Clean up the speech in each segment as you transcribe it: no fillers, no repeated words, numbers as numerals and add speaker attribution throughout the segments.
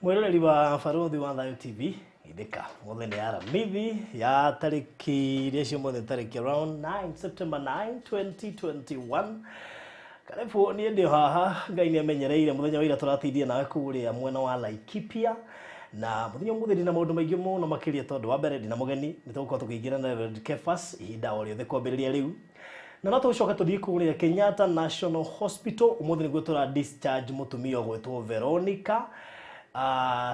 Speaker 1: Mwiroreri wa Baruthi wa Thayo TV, ithika muthenya ya Aramithi ya tariki iria cio mothe tariki around 9 September 9 2021. Karibu, niĩ ndĩ haha. Ngai nĩ amenyereire. Mũthenya wa ira tũrateithia nawe kũrĩa mwena wa Laikipia, na mũthenya ũmũthĩ ndĩna maũndũ maingĩ mũno makĩria, tondũ wa mbere ndĩna mũgeni. Nĩ tũgũkorwo tũkĩingĩra na Reverend Kefas ihinda o rĩothe kwambĩrĩria rĩu, na no tũgũcoka tũthiĩ kũrĩa Kenyatta National Hospital. Ũmũthĩ nĩguo tũra discharge mũtumia ũgwĩtwo Veronica.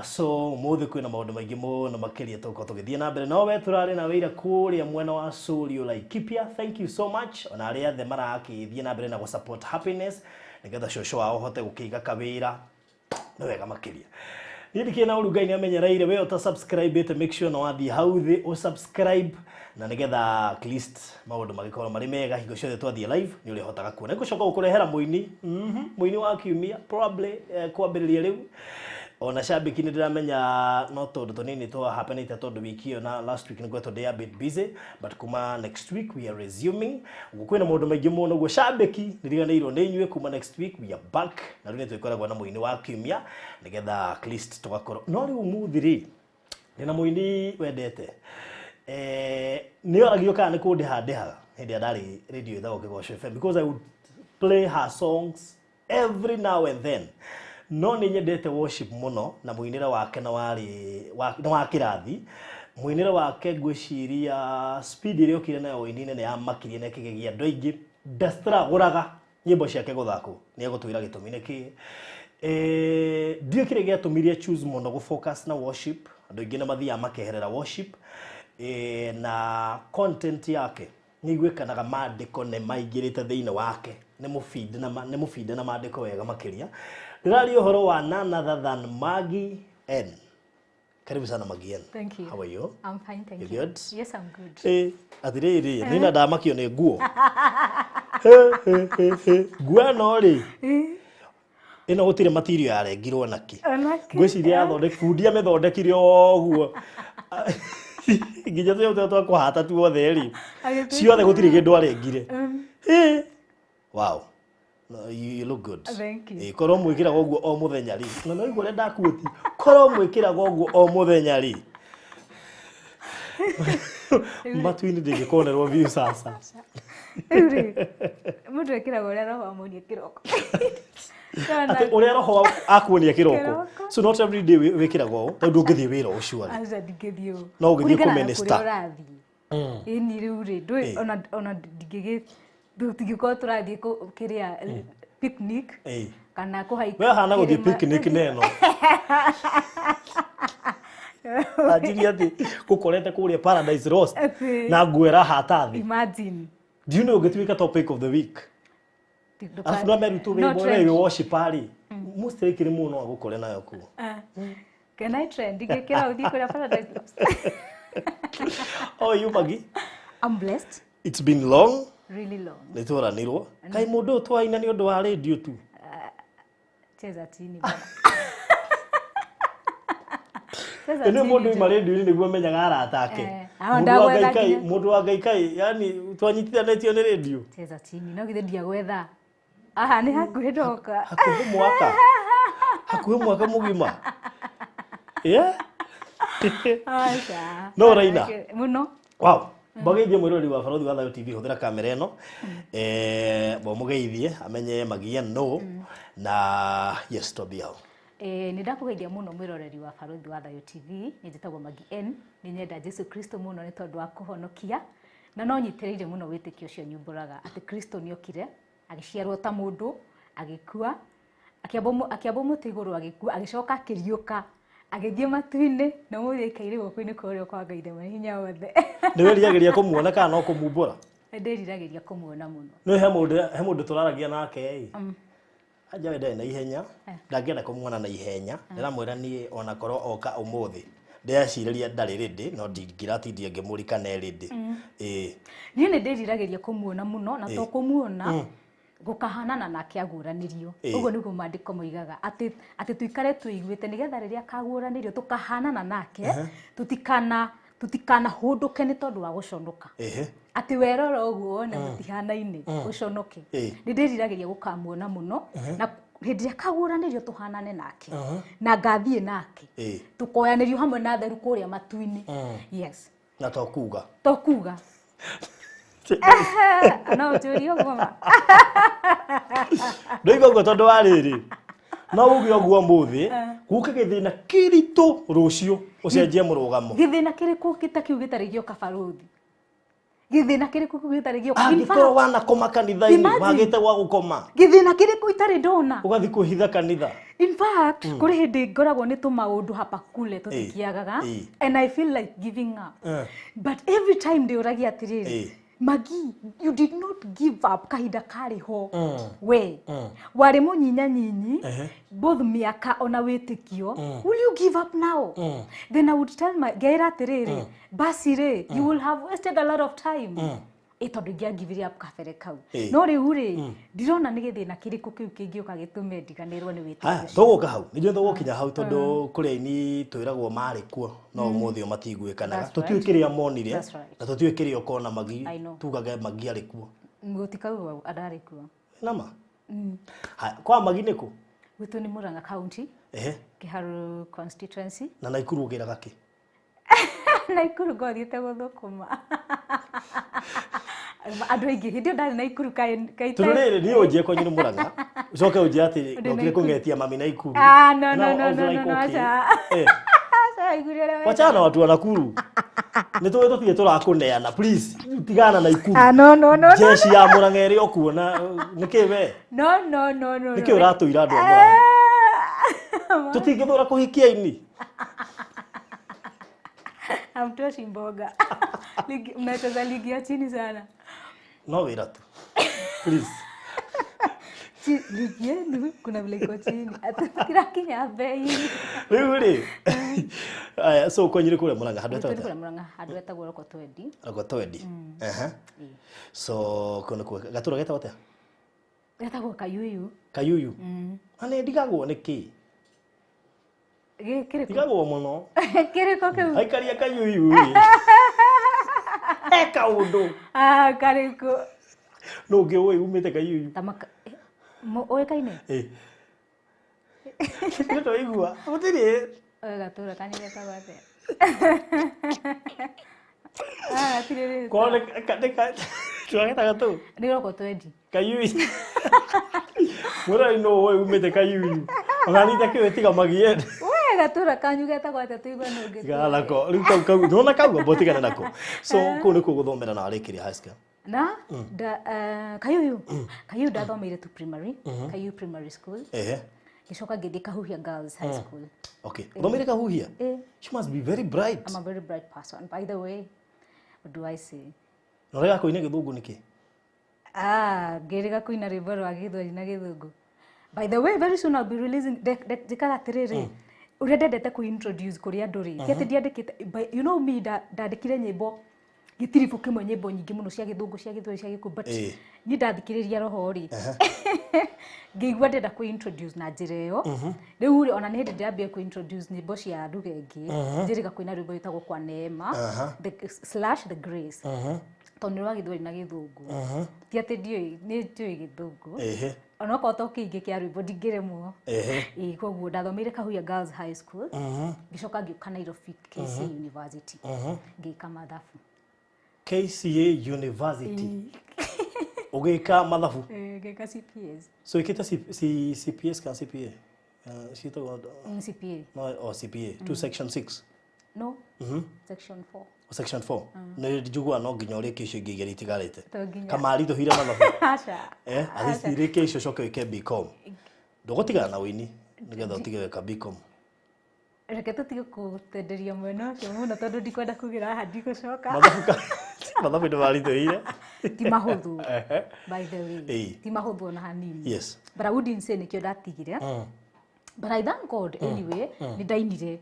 Speaker 1: So ũmũthĩ kwĩna maũndũ maingĩ mũno makĩria tũgũkorwo tũgĩthiĩ na mbere. No we tũrarĩ na wĩira kũrĩa mwena wa Surio, Laikipia. Thank you so much, ona arĩa othe marakĩthiĩ na mbere na gũ support Happiness nĩgetha cũcũ wao ũhote gũkĩiga kawĩra. Nĩ wega makĩria. Niĩ ndikĩrĩ na ũru, Ngai nĩ amenyereire. We ũta subscribe ĩte, make sure na wathiĩ hau thĩ ũ subscribe, na nĩgetha at least maũndũ magĩkorwo marĩ mega. Hingo ciothe twathiĩ live nĩ ũrĩhotaga kuona. Ngũcoka gũkũrehera mũini, mũini wa kiumia probably, kwambĩrĩria rĩu. Ona shabiki nĩ ndĩramenya no tũndũ tũnini twa happenĩte, tondũ wiki ĩyo na last week nĩ ngoretwo ndĩ a bit busy, but kuma next week we are resuming. Ũguo kwĩna maũndũ maingĩ mũno. Ũguo shabiki, nĩriganĩirwo nĩ inyuĩ. Kuma next week we are back, na rĩu nĩ twĩkoragwo na mũini wa kiumia nĩgetha at least tũgakorwo. No rĩu ũmũthĩ rĩ, ndĩna mũini wendete. Nĩ oragio kana nĩ kũndĩha ndĩhaga hĩndĩ ĩrĩa ndarĩ radio ĩtagwo Kĩgoco FM, because I would play her songs every now and then. No nĩ nyendete worship mũno, na mũinĩre wake na warĩ nĩ wa kĩrathi. Mũinĩre wake, ngwĩciria speed ĩrĩa okire nayo ũini-inĩ nĩ yamakirie na ĩkĩgegia andũ aingĩ. Ndastragũraga nyĩmbo ciake gũthakwo. Nĩ egũtwĩra gĩtũmi nĩ kĩĩ. Ndiũĩ kĩrĩa gĩatũmire choose mũno gũ focus na worship. Andũ aingĩ nĩ mathiaga makeherera worship. Na content yake nĩ iguĩkanaga maandĩko nĩ maingĩrĩte thĩinĩ wake, nĩ mũbinde na nĩ mũbinde na maandĩko wega makĩria. Ndĩraria ũhoro wa none other than Maggie N. Karibu sana, Maggie N.
Speaker 2: Thank you.
Speaker 1: How are you?
Speaker 2: I'm fine, thank
Speaker 1: You
Speaker 2: you.
Speaker 1: good?
Speaker 2: Yes, I'm good.
Speaker 1: Atirĩrĩ, nĩ na ndamakio nĩ nguo. He, he, he, he. Nguo ĩno rĩ, ĩno gũtirĩ material yarengirwo nakĩ.
Speaker 2: Onake.
Speaker 1: Ngwĩciria yathondek bundi amĩthondekire o ũguo nginya tũnyamũ tũrĩa twa kũhata tuothe rĩ,
Speaker 2: Agĩtuĩka-
Speaker 1: ciothe gũtirĩ kĩndũ arengire. Wow. No, you look good.
Speaker 2: Thank you.
Speaker 1: Korwo mwĩkĩraga ũguo o mũthenya rĩ, na no igua ũrĩa ndakuĩti, korwo mwĩkĩraga ũguo o mũthenya rĩ, matu-inĩ ndĩngĩkonerwo view sasa.
Speaker 2: Rĩu rĩ, mũndũ ekĩraga ũrĩa roho amuonia kĩroko.
Speaker 1: Atĩ ũrĩa roho akuonia kĩroko?
Speaker 2: Kĩroko.
Speaker 1: So not every day wĩkĩraga ũũ, tondũ ndũngĩthiĩ wĩra ũcio rĩ?
Speaker 2: Aca, ndingĩthiĩ ũũ.
Speaker 1: No ũgĩthiĩ
Speaker 2: Kũringana na
Speaker 1: kũminister.
Speaker 2: kũrĩa ũrathiĩ. Ĩni rĩu rĩ, ndũĩ ona ndingĩgĩ tũtingĩkorwo tũrathiĩ kĩrĩa picnic kana kũhaika
Speaker 1: We hana gũthiĩ
Speaker 2: kĩrĩma.
Speaker 1: picnic neno anjirie atĩ gũkorete kũrĩa Paradise Lost
Speaker 2: Atĩ.
Speaker 1: na nguo ĩrahata thĩ.
Speaker 2: Imagine.
Speaker 1: Do you know ũngĩtuĩka topic of the week? Arabu no merutu
Speaker 2: No
Speaker 1: wĩmbo
Speaker 2: trend.
Speaker 1: wĩ worship rĩ, most likely mũndũ no agũkore nayo kuo.
Speaker 2: Ah. Can I trend? Ingĩkĩra ũthiĩ kũrĩa Paradise Lost.
Speaker 1: How are you, Maggie?
Speaker 2: I'm blessed.
Speaker 1: It's been long.
Speaker 2: Really long.
Speaker 1: Nĩ twaranirwo kaĩ mũndũ ũyũ twaina nĩ ũndũ wa radio tu.
Speaker 2: Cheza chini bwana. Cheza
Speaker 1: Ĩno
Speaker 2: chini
Speaker 1: mũndũ
Speaker 2: tu.
Speaker 1: uma radio-inĩ nĩguo amenyaga arata ake.
Speaker 2: Aho
Speaker 1: Mũndũ wa Ngai
Speaker 2: ndagwetha
Speaker 1: kai,
Speaker 2: nginya.
Speaker 1: mũndũ wa Ngai kai, yani twanyitithanĩtio nĩ radio.
Speaker 2: Cheza chini. No githĩ ndiagwetha. Aha, nĩ hakuhĩ ndoka.
Speaker 1: Hakuhĩ mwaka, hakuhĩ mwaka mũgima, yeah.
Speaker 2: Aca.
Speaker 1: No ũraina?
Speaker 2: Mũno.
Speaker 1: Wow. Mbageithie mwĩroreri wa Barothi wa Thayo TV. Hũthĩra kamera ĩno, mũgeithie amenye Magia no na yes, twambie hau.
Speaker 2: Nĩ ndakũgeithia mũno mwĩroreri wa Barothi wa Thayo TV. Nĩ njĩtagwo Maggie N. Nĩ nyenda Jesu Kristo mũno nĩ tondũ wa kũhonokia, na no nyitĩrĩire mũno wĩtĩkio ũcio nyumbũraga atĩ Kristo nĩ okire, agĩciarwo ta mũndũ, agĩkua, akĩambwo mũtĩ igũrũ, agĩkua, agĩcoka akĩriũka, agĩthiĩ matu-inĩ, na ũmũthĩ aikaire guoko-inĩ kwa ũrĩo kwa Ngai Ithe Hinya Wothe.
Speaker 1: Nĩ wĩriragĩria kũmuona kana no kũmumbũra?
Speaker 2: Nĩ ndĩriragĩria kũmuona mũno.
Speaker 1: Nĩ he mũndũ tũraragia nake ĩ, anja we ndarĩ na ihenya, ndangĩenda kũmuona na ihenya. Ndĩramwĩra niĩ ona korwo oka ũmũthĩ, ndĩrecirĩria ndarĩ ready, no ndingĩratindia ngĩmũrika ne ready, ĩĩ.
Speaker 2: Niĩ nĩ ndĩriragĩria kũmuona mũno, na to kũmuona, gũkahanana nake aguũranĩrio. Ũguo nĩguo maandĩko moigaga, atĩ tũikare twĩiguĩte nĩgetha rĩrĩa akaguũranĩrio tũkahanana nake, tũtikanahũndũke nĩ tondũ wa gũconoka, atĩ werora ũguo wone mũtihanaine ũconoke. Nĩ ndĩriragĩria gũkamuona mũno na Hĩndĩ ĩrĩa kagũranĩrio tũhanane nake na ngathiĩ nake, tũkoyanĩrio hamwe na theru kũrĩa matu-inĩ. Yes.
Speaker 1: Na to kuga.
Speaker 2: To kuga. No ũnjũrie ũguo ma.
Speaker 1: Ndoiga ũguo tondũ wa rĩrĩ, no uge ũguo ũmũthĩ, gũke gĩthĩna kĩritũ rũciũ ũcenjie mũrũgamo.
Speaker 2: Gĩthĩna kĩrĩkũ gĩta kĩu gĩtarĩ gĩoka, barũthi? Gĩthĩna kĩrĩkũ kĩu gĩtarĩ gĩoka? In
Speaker 1: Angĩkorwo
Speaker 2: fact,
Speaker 1: wanakoma kanitha-inĩ,
Speaker 2: Imagine.
Speaker 1: wagĩte gwa gũkoma,
Speaker 2: gĩthĩna kĩrĩkũ itarĩ ndona?
Speaker 1: Ũgathiĩ kwĩhitha kanitha.
Speaker 2: In fact, kũrĩ hĩndĩ ngoragwo nĩ tũmaũndũ hapa kule tũtikiagaga and I feel like giving up, but every time ndĩũragia atĩrĩrĩ, "Magi, you did not give up kahinda karĩ ho we warĩ mũnyinyanyinyi, both mĩaka ona wĩtĩkio. Will you give up now?" Then I would tell my, ngeĩra atĩrĩrĩ, basi rĩ, you will have wasted a lot of time ĩ tondũ ingĩangivire up kabere kau. No rĩu rĩ, ndirona nĩ gĩthĩna kĩrĩkũ kĩu kĩngĩũka gĩtũme ndiganĩrwo nĩ wĩtĩkio
Speaker 1: Haya,
Speaker 2: ũcio.
Speaker 1: Tũgũka hau, nĩnjũĩ tũgũkinya hau tondũ kũrĩ aini twĩragwo marĩ kuo no ũmũthĩ ũyũ matiguĩkanaga.
Speaker 2: That's
Speaker 1: Tũtiũĩ
Speaker 2: right.
Speaker 1: kĩrĩa monire
Speaker 2: That's right.
Speaker 1: na tũtiũĩ kĩrĩa ũkona Magi.
Speaker 2: I know.
Speaker 1: Tugage Magi arĩ kuo.
Speaker 2: Gũtikaugwo andarĩ kuo.
Speaker 1: Nama haya, kwa Magi nĩ kũ?
Speaker 2: Gwitũ nĩ Murang'a County, Kiharu constituency.
Speaker 1: Na Naikuru ũgĩraga kĩ?
Speaker 2: Naikuru ngothiĩte gũthũkũma. Andũ aingĩ hĩndĩ ĩyo ndarĩ Naikuru kaĩ
Speaker 1: Tondũ rĩrĩ, niĩ ũnjie kwanyu nĩ Mũrang'a, ũcoke ũnjie atĩ
Speaker 2: Ndĩ
Speaker 1: ndokire
Speaker 2: Naikuru.
Speaker 1: kũng'etia mami Naikuru.
Speaker 2: Ah, no, no,
Speaker 1: Now,
Speaker 2: no,
Speaker 1: I was
Speaker 2: no,
Speaker 1: like,
Speaker 2: no, no,
Speaker 1: okay.
Speaker 2: aca. Aca, aiguire ũrĩa
Speaker 1: Wachana na watu wa Nakuru, nĩ tũĩ tũtirĩ tũrakũneana. Please, tigana Naikuru.
Speaker 2: Ah, no, no, no, no.
Speaker 1: Jeshi ya Mũrang'a ĩrĩ o kuo na nĩkĩ we?
Speaker 2: No, no, no, no.
Speaker 1: Nĩkĩ ũratũira andũ a Mũrang'a? Tũtingĩthũra kũhikia ini.
Speaker 2: Hamtoshi mboga. Mnacheza ligi ya chini sana.
Speaker 1: No wĩra tu, please.
Speaker 2: Ligi yenu kuna vile iko chini. Kirakinya bei.
Speaker 1: Rĩu rĩ, aya, so kwanyu nĩ kũrĩa Mũrang'a handũ
Speaker 2: Gwitũ nĩ
Speaker 1: hetagwo
Speaker 2: kũrĩa Murang'a, handũ hetagwo Rokotwendi.
Speaker 1: Rokotwendi. Ehe, so kũu nĩkuo gatũra getagwo atĩa?
Speaker 2: Getagwo Kayuyu.
Speaker 1: Kayuyu. Na nĩ ndigagwo nĩ kĩ?
Speaker 2: Kĩrĩkũ?
Speaker 1: Ndigagwo mũno.
Speaker 2: Kĩrĩkũ kĩu?
Speaker 1: Aikaria Kayuyu rĩ, he kaũndũ.
Speaker 2: Ah, karĩkũ?
Speaker 1: Nũ ũngĩ ũĩ umĩte Kayuyu?
Speaker 2: Tamaka ũĩkaine?
Speaker 1: Ĩ, nĩ twaigua gũtirĩ.
Speaker 2: Oe gatũra kanyu getagwo atĩa? Ah, gatirĩ rĩtwa.
Speaker 1: Kwao nĩ twagetaga tũ
Speaker 2: Nĩ Rokotwendi.
Speaker 1: Kayuyu. Mũrori, nũ ũĩ umĩte Kayuyu? Ona niĩ takĩũĩ tiga Magie.
Speaker 2: We gatũra kanyu getagwo atĩa tũigue nũ ũngĩ?
Speaker 1: Tigana nako rĩu kau kau nĩwona kau, amba ũtigane nako. So kũu nĩkuo gũthomera na warĩkĩria high school?
Speaker 2: Na da, Kayuyu, Kayuyu ndathomeire tu primary, Kayuyu Primary School. Ngĩcoka ngĩthiĩ Kahuhia Girls High School.
Speaker 1: Okay, ũthomeire Kahuhia?
Speaker 2: Eh.
Speaker 1: She must be very bright.
Speaker 2: I'm a very bright person, by the way. What do I say?
Speaker 1: Na ũrega kũina gĩthũngũ nĩkĩ?
Speaker 2: Ah, ngĩrĩga kũina rwĩmbo rwa Gĩthweri na Gĩthũngũ. By the way, very soon I'll be releasing. Njĩkaga atĩrĩrĩ, ũrĩa ndendete kũ-introduce kũrĩ andũ rĩ, ti atĩ ndiandĩkĩte, but you know me, ndandĩkire nyĩmbo gĩtiribũ kĩmwe, nyĩmbo nyingĩ mũno cia Gĩthũngũ, cia Gĩthweri, cia Gĩkũyũ, but niĩ ndathikĩrĩria roho rĩ, ngĩigua ndĩrenda kũ-introduce na njĩra ĩyo. Rĩu rĩ, ona nĩ hĩndĩ ndĩrambia kũ-introduce nyĩmbo cia lugha ĩngĩ, njĩrĩga kũina rwĩmbo rwĩtagwo Kwa Neema the, slash The Grace, tondũ nĩ rwa Gĩthweri na Gĩthũngũ. Ti atĩ ndiũĩ, nĩ njũĩ Gĩthũngũ, onokorwo to kĩingĩ kĩa rwĩmbo ndingĩremwo. Ĩĩ, koguo ndathomeire Kahuhia Girls High School, ngĩcoka ngĩũka Nairobi, KCA University, ngĩka mathabu.
Speaker 1: KCA University ũgĩka mathabu?
Speaker 2: Eh, ngĩka CPS.
Speaker 1: So ĩkĩte CPS kana CPA? Ciĩtagwo
Speaker 2: CPA.
Speaker 1: No, oh, CPA 2 section 6?
Speaker 2: No, section 4.
Speaker 1: Section 4 nĩ njiguaga no nginya ũrĩkie icio ingĩ igĩrĩ itigarĩte.
Speaker 2: To nginya.
Speaker 1: Kamari tũhire mathabu.
Speaker 2: Aca.
Speaker 1: Eh, at least irĩkie icio ũcoke wĩke BCom. Ndũgũtigana na ũini nĩgetha ũtige gwĩka BCom?
Speaker 2: Reke tũtige kũtenderia mwena ũcio mũno tondũ ndikwenda kugĩra haha ndigũcoka.
Speaker 1: Mathabu mathabu nĩ maritũhire.
Speaker 2: Ti mahũthũ, by the way. Ti mahũthũ ona hanini. But I wouldn't say nĩkĩo ndatigire, but I thank God anyway, nĩ ndainire.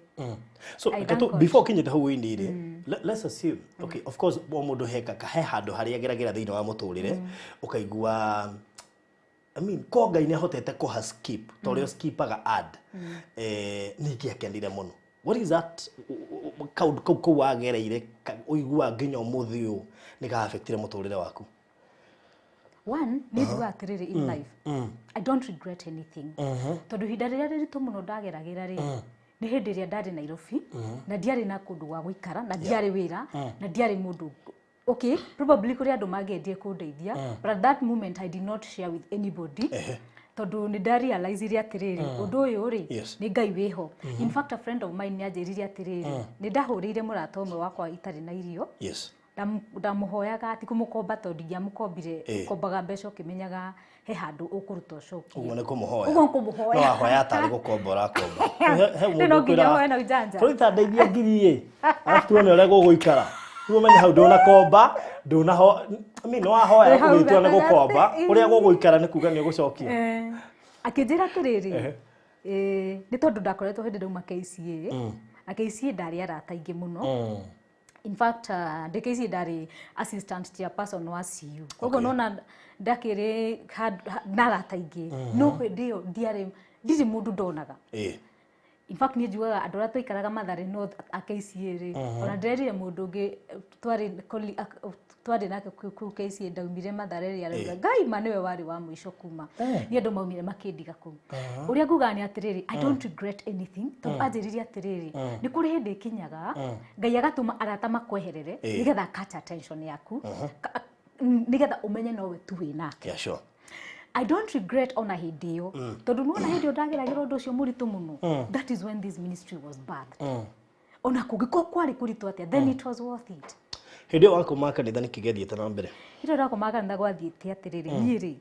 Speaker 1: So
Speaker 2: I
Speaker 1: reke
Speaker 2: thank God.
Speaker 1: before kinyĩte hau ũini-rĩ, let's assume, okay, of course o mũndũ he handũ harĩa ageragĩra thĩinĩ wa mũtũrĩre ũkaigua, I mean, ko Ngai nĩ ahotete kũha skip ta ũrĩa skipaga ad, nĩ ingĩakenire mũno. What is that kaũndũ kau kau wagereire ũiguaga nginya ũmũthĩ ũyũ nĩ ka-affectire mũtũrĩre waku?
Speaker 2: One, nĩ njugaga atĩrĩrĩ, in life I don't regret anything, tondũ ihinda rĩrĩa rĩritũ mũno ndageragĩra rĩ, nĩ hĩndĩ ĩrĩa ndarĩ Nairobi na ndiarĩ na kũndũ gwa gũikara na ndiarĩ wĩra na ndiarĩ mũndũ. Okay, probably kũrĩ andũ mangĩendire kũndeithia, but at that moment I did not share with anybody, tondũ nĩ ndarealizire atĩrĩrĩ, ũndũ ũyũ rĩ, nĩ Ngai wĩho. In fact, a friend of mine nĩ anjĩrire atĩrĩrĩ, nĩ ndahũrĩire mũrata ũmwe wakwa itarĩ na irio. Ndamũhoyaga, ti kũmũkomba, tondũ ndingĩamũkombire. Ũkombaga mbeca ũkĩmenyaga he handũ ũkũruta ũcokie.
Speaker 1: Ũguo nĩ kũmũhoya.
Speaker 2: Ũguo nĩ kũmũhoya.
Speaker 1: No wahoya tarĩ gũkomba ũrakomba. He
Speaker 2: Rĩu no nginya ũhoe na ujanja.
Speaker 1: Bũrũri ta ndeithia ngiri ĩ, arabu tuone ũrĩa gũgũikara. Rĩu ũmenye hau ndũnakomba, ndũnaho, I mean, nĩwahoya
Speaker 2: Wĩ hau
Speaker 1: ũgĩtua nĩ
Speaker 2: gatagatĩ.
Speaker 1: gũkomba, ũrĩa gũgũikara nĩ kuga nĩ ũgũcokia.
Speaker 2: Eh, akĩnjĩra atĩrĩrĩ, nĩ tondũ ndakoretwo hĩndĩ ndauma KCA, na KCA ndarĩ arata aingĩ mũno. In fact, ndĩ KCA ndarĩ assistant chairperson wa CU, koguo nona ndakĩrĩ na arata aingĩ, no hĩndĩ ĩyo ndiarĩ, ndirĩ mũndũ ndonaga. In fact, niĩ njugaga andũ arĩa twaikaraga Mathare North a KCA rĩ, ona ndĩrerire mũndũ ũngĩ twarĩ nake kũu KCA, ndaumire Mathare rĩ, arauga Ngai ma nĩwe warĩ wa mũico kuma. Niĩ andũ maumire makĩndiga kũu. Ũrĩa ngugaga nĩ atĩrĩrĩ, I don't regret anything, tondũ anjĩrire atĩrĩrĩ, nĩ kũrĩ hĩndĩ ĩkinyaga Ngai agatũma arata makweherere nĩgetha catch attention yaku, nĩgetha ũmenye nowe tu wĩ nake. I don't regret ona hĩndĩ ĩyo, tondũ nĩwona hĩndĩ ĩyo ndageragĩra ũndũ ũcio mũritũ mũno, that is when this ministry was birthed. Ona kũngĩkorwo kwarĩ kũritũ atĩa, then it was worth it.
Speaker 1: Hĩndĩ ĩyo wakoma kanitha nĩkĩ gĩathiĩte na mbere?
Speaker 2: Hĩndĩ ĩyo ndakoma kanitha gwathiĩte atĩrĩrĩ, niĩ rĩ,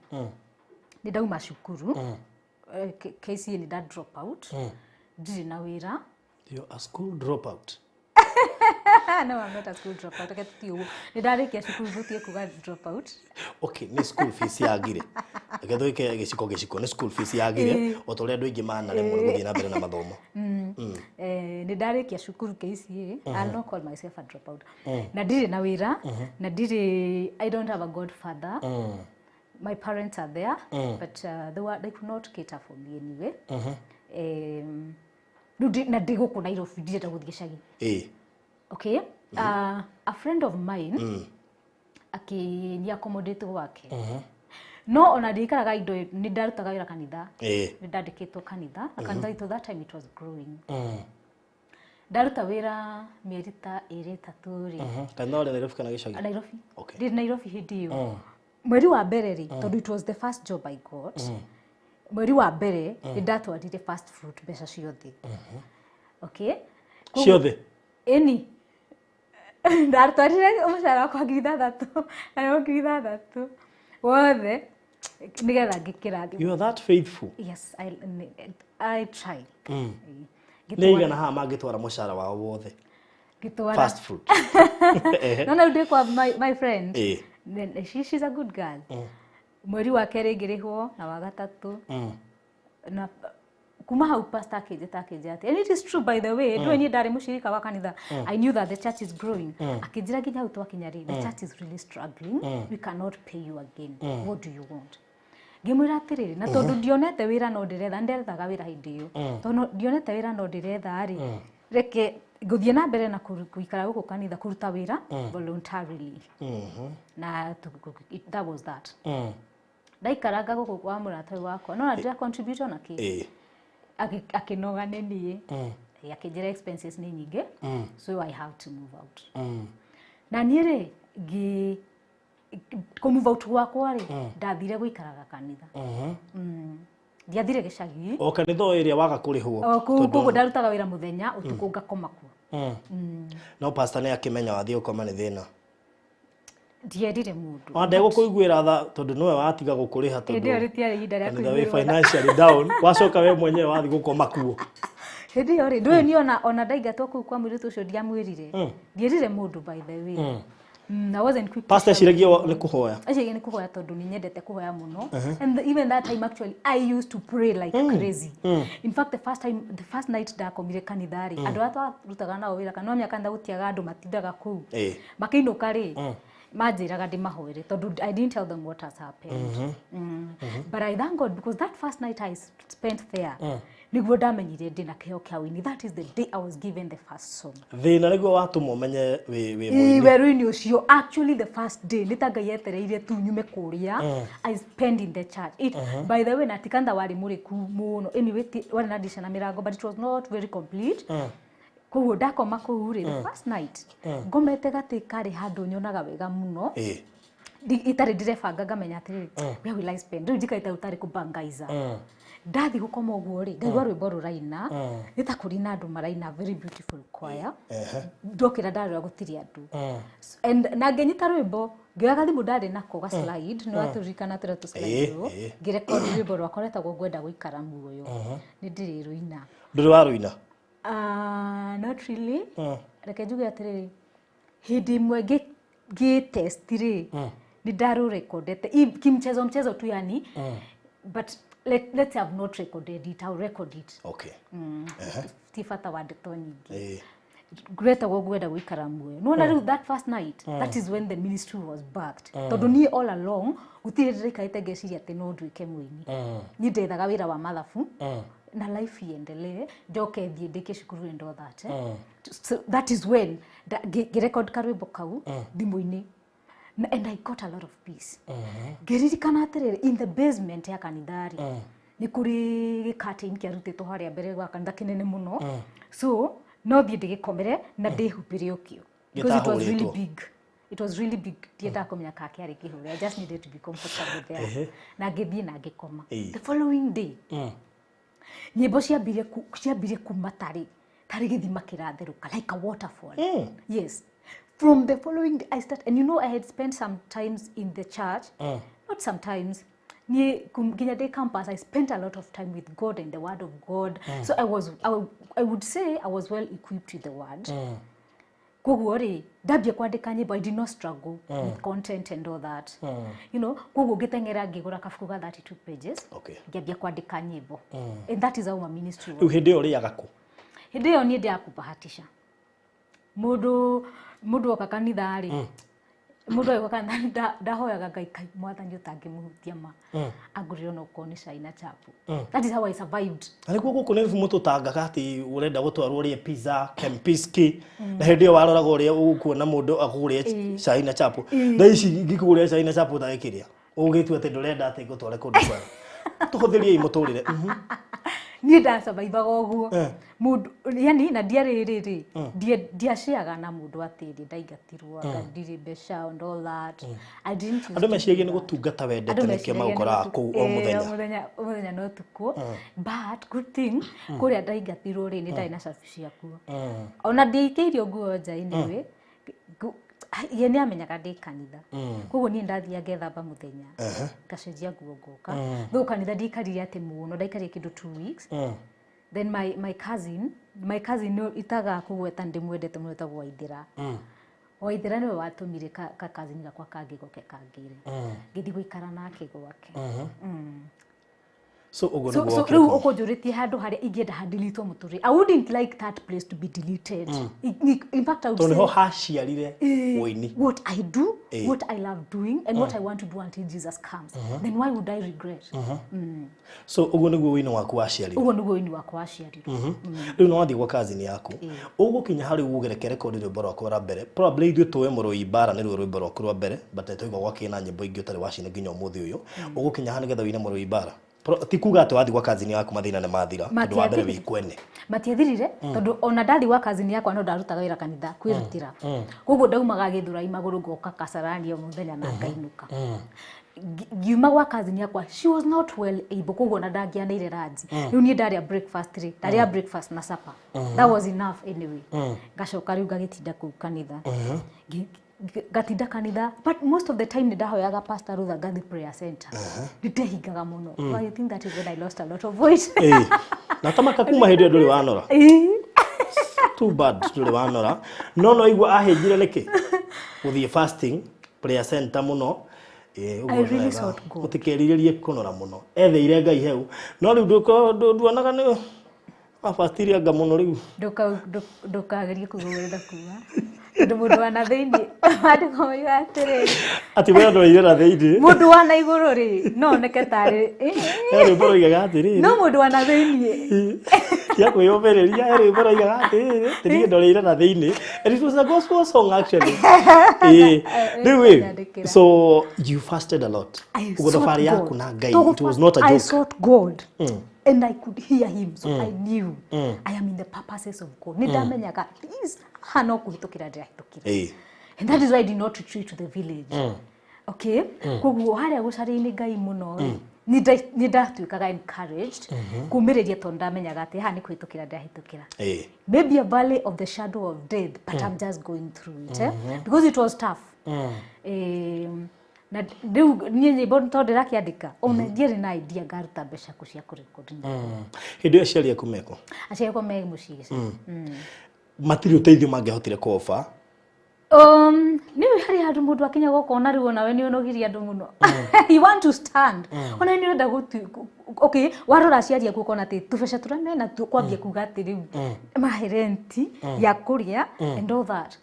Speaker 2: nĩ ndauma cukuru KCA, nĩ nda drop out, ndirĩ na wĩra.
Speaker 1: You're a school dropout.
Speaker 2: No, I'm not a school dropout. Reke tũthiĩ ũguo, nĩ ndarĩkia cukuru, tũtige kuga drop out.
Speaker 1: Okay, nĩ school fees yagire. Reke twĩke gĩciko gĩciko, nĩ school fees yagire, o ta ũrĩa andũ aingĩ manaremwo nĩ gũthiĩ na mbere na mathomo.
Speaker 2: Nĩ ndarĩkia cukuru KCA. I'll not call myself a dropout. Na ndirĩ na wĩra, na ndirĩ, I don't have a godfather. My parents are there, but they could not cater for me anyway. Rĩu na ndĩ gũkũ Nairobi, ndirenda gũthiĩ gĩcagi. Okay, a friend of mine akĩni accommodate gwake, no ona ndikaraga indo, nĩ ndarutaga wĩra kanitha. Nĩ ndandĩkĩtwo kanitha, na kanitha itũ that time it was growing. Ndaruta wĩra mĩeri ta ĩrĩ ĩtatũ rĩ.
Speaker 1: Kanitha ũrĩ Nairobi kana gĩcagi?
Speaker 2: Nairobi. Ndĩ Nairobi hĩndĩ ĩyo, mweri wa mbere rĩ, tondũ it was the first job I got, mweri wa mbere nĩ ndatwarire first fruit mbeca ciothe. Okay.
Speaker 1: Ciothe?
Speaker 2: Ĩni, ndatwarire mũcara wakwa 6,000 na 6,000 wothe nĩgetha ngĩkĩra thimũ.
Speaker 1: You are that faithful?
Speaker 2: Yes, I try.
Speaker 1: Nĩ igana haha mangĩtwara mũcara wao wothe?
Speaker 2: Ngĩtwara.
Speaker 1: First fruit.
Speaker 2: No, no, ndĩ kwa my friend. Then she's a good girl. Mweri wa kerĩ ngĩrĩhwo na wa gatatũ, na kuma hau pastor akĩnjĩta, akĩnjĩra atĩ, and it is true by the way, ndũĩ niĩ ndarĩ mũcirika wa kanitha, I knew that the church is growing. Akĩnjĩra nginya hau twakinya rĩ, the church is really struggling, we cannot pay you again, what do you want? Ngĩmwĩra atĩrĩrĩ, na tondũ ndionete wĩra no ndĩretha, ndethaga wĩra hĩndĩ ĩyo, tondũ ndionete wĩra no ndĩretha rĩ, reke ngũthiĩ na mbere na gũikara gũkũ kanitha kũruta wĩra voluntarily. Na that was that. Ndaikaranga gũkũ kwa mũrata ũyũ wakwa, no na ndĩra contribute ona kĩ. Akĩnoga nĩ niĩ. Akĩnjĩra expenses nĩ nyingĩ, so I have to move out. Na niĩ rĩ, ngĩ kũ move out gwakwa rĩ, ndathire gũikaraga kanitha. Ndiathire gĩcagi.
Speaker 1: O kanitha o ĩrĩa waga kũrĩhwo?
Speaker 2: O kũu, koguo ndarutaga wĩra mũthenya, ũtukũ ngakoma kuo.
Speaker 1: No pastor nĩ akĩmenya wathiĩ gũkoma nĩ thĩna?
Speaker 2: Ndierire mũndũ.
Speaker 1: Ona ndegũkũiguĩra tha tondũ nĩwe watiga gũkũrĩha?
Speaker 2: Hĩndĩ ĩyo
Speaker 1: Tondũ
Speaker 2: rĩtiarĩ ihinda rĩa
Speaker 1: kanitha wĩ
Speaker 2: kũiguĩrwo tha.
Speaker 1: financially down, wacoka we mwenyewe wathiĩ gũkoma kuo.
Speaker 2: Hĩndĩ ĩyo rĩ, ndũĩ niĩ ona ndaingatwo kũu kwa mũirĩtu ũcio, ndiamwĩrire, ndierire mũndũ by the way. I wasn't quick to
Speaker 1: Pastor
Speaker 2: share.
Speaker 1: eciragia nĩ kũhoya.
Speaker 2: Eciragia nĩ kũhoya, tondũ nĩ nyendete kũhoya mũno, and even that time actually I used to pray like crazy. In fact, the first time, the first night ndakomire kanitha rĩ, andũ arĩa twarutaga nao wĩra, kana no kanitha gũtiaga andũ matindaga kũu, makĩinũka rĩ, manjĩraga ndĩmahoere, tondũ I didn't tell them what has happened. But I thank God because that first night I spent there, Niguo ndamenyire ndĩna kĩheo kĩa ũini. That is the day I was given the first song.
Speaker 1: Thĩna nĩguo watũma ũmenye wĩ mũini.
Speaker 2: Werũ-inĩ ũcio, actually the first day nĩ ta Ngai etereire tu nyume kũrĩa. I spend in the church. It, by the way, na ti kanitha warĩ mũrĩku mũno. Anyway, warĩ na ndirisha na mĩrango, but it was not very complete. Koguo ndakoma kũu rĩ, the first night ngomete gatĩ karĩ handũ nyonaga wega mũno. Itarĩ ndirebanga, ngamenya atĩrĩrĩ, where will I spend? Rĩu njikarĩte ũtarĩ kũbangaiza. Ndathi gũkoma ũguo rĩ, ngaigua rwĩmbo rũraina, nĩ ta kũrĩ na andũ maraina, very beautiful choir. Ndokĩra ndarora gũtirĩ andũ. And na ngĩnyita rwĩmbo, ngĩoya gathimũ ndarĩ nako ga slide, nĩ watũririkana tũrĩa tũ slide rũ, ngĩrekondi rwĩmbo rwakwa rwetagwo Ngwenda Gũikara Muoyo. Nĩ ndĩrĩ rũina.
Speaker 1: Ndũrĩ warũina?
Speaker 2: Ah, not really. Reke njuge atĩrĩrĩ, hĩndĩ ĩmwe ngĩ test rĩ, nĩ ndarũrekondete kimchezo mchezo tu yani, but let's have not recorded it. I'll record it. Ti bata wa ndeto nyingĩ. Ngwetagwo Ngwenda Gũikara Muoyo. Nona rĩu, that first night, that is when the ministry was backed, tondũ niĩ all along gũtirĩ ndĩraikarĩte ngeciria atĩ no nduĩke mũini. Niĩ ndethaga wĩra wa mathabu na life iendelee, njoke thiĩ ndĩkie cukuru and all that, eh? So that is when ngĩrecord karwĩmbo kau thimũ-inĩ. And I got a lot of peace. Ngĩririkana atĩrĩrĩ, in the basement ya kanitha rĩ, nĩ kũrĩ gĩcurtain kĩarutĩtwo harĩa mbere gwa kanitha kĩnene mũno, so no thiĩ ndĩgĩkomere na ndĩhumbĩre ũkĩo, because it was really
Speaker 1: Gĩtahũrĩtwo.
Speaker 2: big. It was really big. Ndiendaga kũmenya kana kĩarĩ kĩhũre. I just needed to be comfortable there. Na ngĩthiĩ na ngĩkoma. The following day, nyĩmbo ciambirie kuma tarĩ gĩthima kĩratherũka, like a waterfall. Yes, from the following day I start, and you know, I had spent some times in the church, not sometimes, niĩ nginya ndĩ campus I spent a lot of time with God and the word of God. So I would say I was well equipped with the word. Koguo rĩ, ndambia kwandĩka nyĩmbo, I did not struggle with content and all that. Koguo ngĩteng'era ngĩgũra kabuku ga 32 pages. Ngĩambia kwandĩka nyĩmbo, and that is how my ministry was.
Speaker 1: Rĩu hĩndĩ ĩyo ũrĩaga kũ?
Speaker 2: Hĩndĩ ĩyo niĩ ndĩrakũbahatisha mũndũ oka kanitha rĩ, mũndũ agĩũka kanitha ndahoyaga Ngai, kai Mwathani ũtangĩmũhutia ma angũrĩre onokorwo nĩ cai na chapo. That is how I survived.
Speaker 1: Na nĩkuo gũkũ nĩ mũtũtangaga atĩ ũrenda gũtwarwo ũrĩe pizza Kempinski, na hĩndĩ ĩyo waroraga ũrĩa ũkuona mũndũ akũgũrĩre cai na chapo. Thaa ici ngĩkũgũrĩra cai na chapo ũtagĩkĩrĩa, ũgĩtua atĩ ndũrenda atĩ ngũtware kũndũ kwega. Tũhũthĩriei mũtũrĩre.
Speaker 2: Niĩ ndasurvivaga ũguo. Mũndũ yani na ndiarĩ rĩrĩ, ndiaciaga na mũndũ atĩ ndĩ ndaingatirwo, anga ndirĩ mbeca and all that. I didn't used
Speaker 1: Andũ
Speaker 2: to
Speaker 1: meciragia
Speaker 2: do
Speaker 1: nĩ
Speaker 2: that.
Speaker 1: gũtungata wendete,
Speaker 2: Andũ
Speaker 1: nĩkĩo
Speaker 2: meciragia nĩ
Speaker 1: magũkoraga kũu o
Speaker 2: ĩĩ,
Speaker 1: mũthenya.
Speaker 2: O mũthenya, o mũthenya na ũtukũ. But good thing, kũrĩa ndaingatirwo rĩ, nĩ ndarĩ na cabi ciakuo. Ona ndiaikĩirio nguo nja anyway. Ye nĩ amenyaga ndĩ kanitha, koguo niĩ ndathiaga ngethamba mũthenya, ngacenjia nguo, ngoka. Though kanitha ndiaikarire atĩ mũno, ndaikarire kĩndũ 2 weeks. Then my cousin nĩ itaga kũgweta, ndĩmwendete mũno, etagwo Waithĩra. Waithĩra nĩwe watũmire ka cousin gakwa kangĩ goke kangĩre, ngĩthiĩ gũikara nake gwake.
Speaker 1: So ũguo
Speaker 2: So,
Speaker 1: nĩguo
Speaker 2: so
Speaker 1: wokire
Speaker 2: rĩu
Speaker 1: kũu.
Speaker 2: ũkũnjũrĩtie handũ harĩa ingĩenda hadeletwo mũtũrĩre, I wouldn't like that place to be deleted. In fact, I would
Speaker 1: Tondũ
Speaker 2: say
Speaker 1: nĩho haciarire ũini.
Speaker 2: What I do, what I love doing, and what I want to do until Jesus comes, then why would I regret?
Speaker 1: So ũguo nĩguo ũini waku waciarirwo.
Speaker 2: Ũguo nĩguo ũini wakwa waciarirwo.
Speaker 1: Rĩu nĩ wathiĩ gwa cousin yaku, ũgũkinya harĩ uge reke rekondi rwĩmbo rwakwa rwa mbere. Probably ithuĩ tũĩ Mũrũi Mbara nĩruo rwĩmbo rwaku rwa mbere, but nĩ twaigua gwakĩ na nyĩmbo ingĩ ũtarĩ wacina nginya ũmũthĩ ũyũ. Ũgũkinya ha nĩgetha ũine Mũrũi Mbara? Ti kuga atĩ wathiĩ gwa cousin yaku mathĩna nĩ mathira, tondũ wa mbere wĩ kwene.
Speaker 2: Matiathirire, tondũ ona ndathi gwa cousin yakwa no ndarutaga wĩra kanitha kwĩrutĩra. Koguo ndaumaga Gĩthũrai magũrũ ngoka Kasarani o mũthenya na ngainũka. Ngiuma gwa cousin yakwa, she was not well able, koguo ona ndangĩaneire ranji. Rĩu niĩ ndarĩa breakfast rĩ, ndarĩa breakfast na supper, that was enough anyway. Ngacoka rĩu ngagĩtinda kũu kanitha. Ngatinda kanitha, but most of the time nĩ ndahoyaga Pastor Rutha, ngathi prayer center, nĩ ndehingaga mũno. I think that is when I lost a lot of weight.
Speaker 1: Ĩĩ. Na tamaka kuma hĩndĩ ĩyo ndũrĩ wanora?
Speaker 2: Ĩĩ.
Speaker 1: Too bad ndũrĩ wanora. No igua ahĩnjire nĩkĩ gũthiĩ fasting prayer center mũno. Ĩĩ, ũguo
Speaker 2: I really
Speaker 1: wega.
Speaker 2: sought God.
Speaker 1: Mũtikerirĩrie kũnora mũno, etheire Ngai heu, no rĩu nduonaga nĩ wabastire anga mũno rĩu.
Speaker 2: Ndũkagerie kũgũrĩra kuga. Tondũ mũndũ wa na thĩinĩ, maandĩko moigaga atĩrĩrĩ,
Speaker 1: Atĩ we ndoreire na thĩinĩ.
Speaker 2: Mũndũ wa na igũrũ rĩ, no oneke tarĩ
Speaker 1: He rwĩmbo roigaga atĩrĩrĩ.
Speaker 2: No mũndũ wa na thĩinĩ.
Speaker 1: Tia kwĩyũmĩrĩria, he rwĩmbo roigaga atĩrĩrĩ, atĩ niĩ ndoreire na thĩinĩ. And it was a gospel song actually. Ĩĩ. Rĩu ĩ, so you fasted a lot.
Speaker 2: I
Speaker 1: Ũguo
Speaker 2: sought
Speaker 1: thabarĩ yaku
Speaker 2: God.
Speaker 1: na Ngai,
Speaker 2: Togo
Speaker 1: it was not a
Speaker 2: I
Speaker 1: joke.
Speaker 2: sought God. And I could hear him, so I knew I am in the purposes of God. Nĩ ndamenyaga please haha no kũhĩtũkĩra ndĩrahĩtũkĩra. And that is why I did not retreat to the village. Okay? Koguo harĩa gũcaria-inĩ Ngai mũno rĩ, nĩ ndatuĩkaga encouraged kumĩrĩria tondũ ndamenyaga atĩ haha nĩ kũhĩtũkĩra ndĩrahĩtũkĩra. Maybe a valley of the shadow of death, but I'm just going through it, eh? Because it was tough. Na rĩu niĩ nyĩmbo tondũ ndĩrakĩandĩka ona ndiarĩ na idea ngaruta mbeca kũ cia kũrekondi.
Speaker 1: Hĩndĩ ĩyo aciari aku meko?
Speaker 2: Aciari akwa me mũciĩ gĩcagi.
Speaker 1: Matirĩ ũteithio mangĩahotire kũoba?
Speaker 2: Nĩ harĩ handũ mũndũ akinyaga ũkona rĩu onawe nĩ ũnogirie andũ mũno. You want to stand. Ona nĩ ũrenda gũtu okay, warora aciari aku ũkona atĩ tũbeca tũrĩa mena tuo kwambia kuga atĩ rĩu mahe renti ya kũrĩa and all that.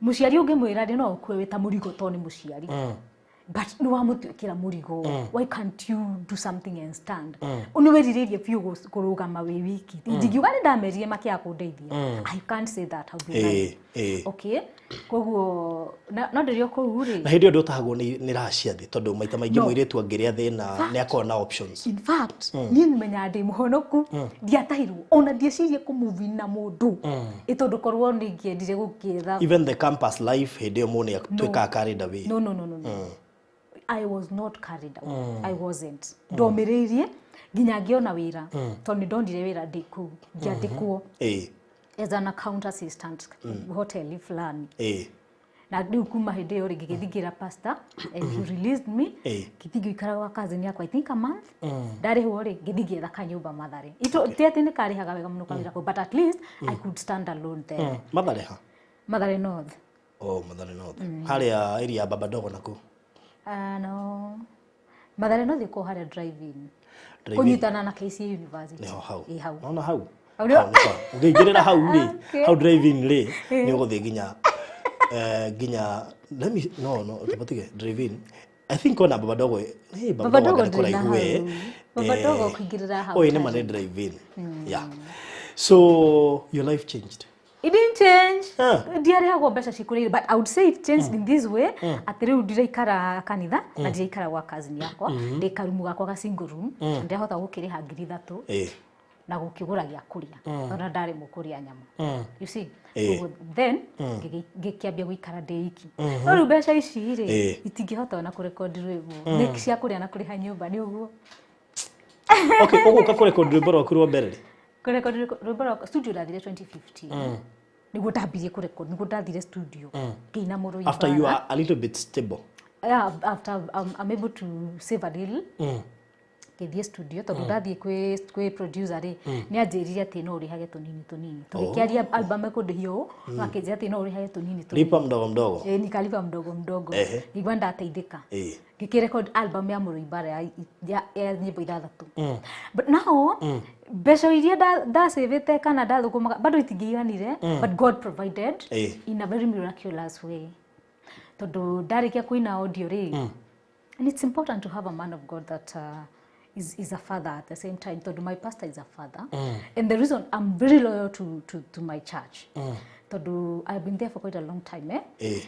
Speaker 2: Mũciari ũngĩmwĩra rĩ no ũkue wĩ ta mũrigo tondũ nĩ mũciari. But nĩ wamũtuĩkĩra mũrigo. Why can't you do something and stand? Nĩ wĩrirĩirie biũ kũrũgama wĩ wiki. Ndingiuga nĩ ndamerire makĩaga kũndeithia. I can't say that. I'll be lying. Okay, koguo no ndĩrĩ o kũu rĩ.
Speaker 1: Na hĩndĩ ĩyo ndũtahagwo nĩ raha cia thĩ, tondũ maita maingĩ
Speaker 2: No.
Speaker 1: mũirĩtu angĩrĩa thĩna nĩ akoragwo na options.
Speaker 2: In fact, niĩ menyaga ndĩ mũhonoku, ndiatahirwo ona ndiecirie kũmove na mũndũ ĩ tondũ korwo nĩ ingĩendire gũkĩetha.
Speaker 1: Even the campus life hĩndĩ ĩyo mũndũ nĩ atuĩkaga carried away.
Speaker 2: No, no, no, no, no. I was not carried away. I wasn't. Ndomĩrĩirie nginya ngĩona wĩra tondũ nĩ ndonire wĩra ndĩ kũu, ngĩandĩkwo as an account assistant hoteli fulani. Na rĩu kuma hĩndĩ ĩyo rĩ, ngĩgĩthiĩ ngĩra pastor and he released me. Ngĩthiĩ ngĩikara gwa cousin yakwa, I think a month. Ndarĩhwo rĩ, ngĩthiĩ ngĩetha kanyũmba Mathare. Ti atĩ nĩ karĩhaga wega mũno kawĩra kau, but at least I could stand alone there.
Speaker 1: Mathare ha?
Speaker 2: Mathare North.
Speaker 1: Oh, Mathare North. Harĩa area ya Baba Dogo naku?
Speaker 2: No, Mathare North ĩkoragwo harĩa drive-in.
Speaker 1: Drive-in.
Speaker 2: Kũnyitana na KCA University.
Speaker 1: Nĩho hau.
Speaker 2: Ĩ hau.
Speaker 1: Nona hau.
Speaker 2: Hau nĩho.
Speaker 1: Hau nĩho. Ũngĩingĩrĩra hau rĩ, hau drive-in rĩ, nĩ ũgũthiĩ nginya nginya let me no no tupatige drive-in. I think ona Baba Dogo, hey, Baba
Speaker 2: Baba
Speaker 1: Dogo
Speaker 2: Dogo
Speaker 1: nĩ
Speaker 2: ndĩrĩ na
Speaker 1: kũraihu we.
Speaker 2: hau. Baba Dogo kũingĩrĩra hau
Speaker 1: Oi, nĩ ma
Speaker 2: tarĩ.
Speaker 1: nĩ drive-in. Yeah. So your life changed.
Speaker 2: It didn't change.
Speaker 1: Huh.
Speaker 2: Ndiarĩhagwo mbeca cikũrĩire, but I would say it changed in this way atĩ rĩu ndiraikara kanitha na ndiraikara gwa cousin yakwa, ndĩ karumu gakwa ga single room, na ndĩrahota gũkĩrĩha 3,000 na gũkĩgũra gĩa kũrĩa ona ndarĩ mũkũrĩa nyama, you see. Koguo then ngĩkĩambia gũikara ndĩ iki, no rĩu mbeca ici rĩ, itingĩhota ona kũrekondi rwĩmbo, nĩ cia kũrĩa na kũrĩha nyũmba nĩ ũguo.
Speaker 1: Okay, ũgũka kũrekondi rwĩmbo rwaku rwa mbere rĩ?
Speaker 2: Kũrekondi rwĩmbo rwakwa studio ndathire 2015, nĩguo ndambirie kũrekondi, nĩguo ndathire studio ngĩina mũrũi.
Speaker 1: After you are a little bit stable.
Speaker 2: Yeah, after I'm able to save a little, ngĩthiĩ studio tondũ ndathiĩ kwĩ producer rĩ, nĩ anjĩrire atĩ no ũrĩhage tũnini tũnini. Tũgĩkĩaria album ĩkũndĩhio ũũ, no akĩnjĩra atĩ no ũrĩhage tũnini tũnini.
Speaker 1: Lipa mdogo mdogo.
Speaker 2: Eh, nikalipa mdogo mdogo. Ngĩigua ndateithĩka. Ngĩkĩrecord album ya Mũrũibara ya nyĩmbo ithathatũ, but now mbeca iria ndacĩvĩte kana ndathũkũmaga bado itingĩiganire, but God provided in a very miraculous way, tondũ ndarĩkia kũina audio rĩ, and it's important to have a man of God that is a father at the same time, tondũ my pastor is a father, and the reason I'm very loyal to my church, tondũ I've been there for quite a long time, eh?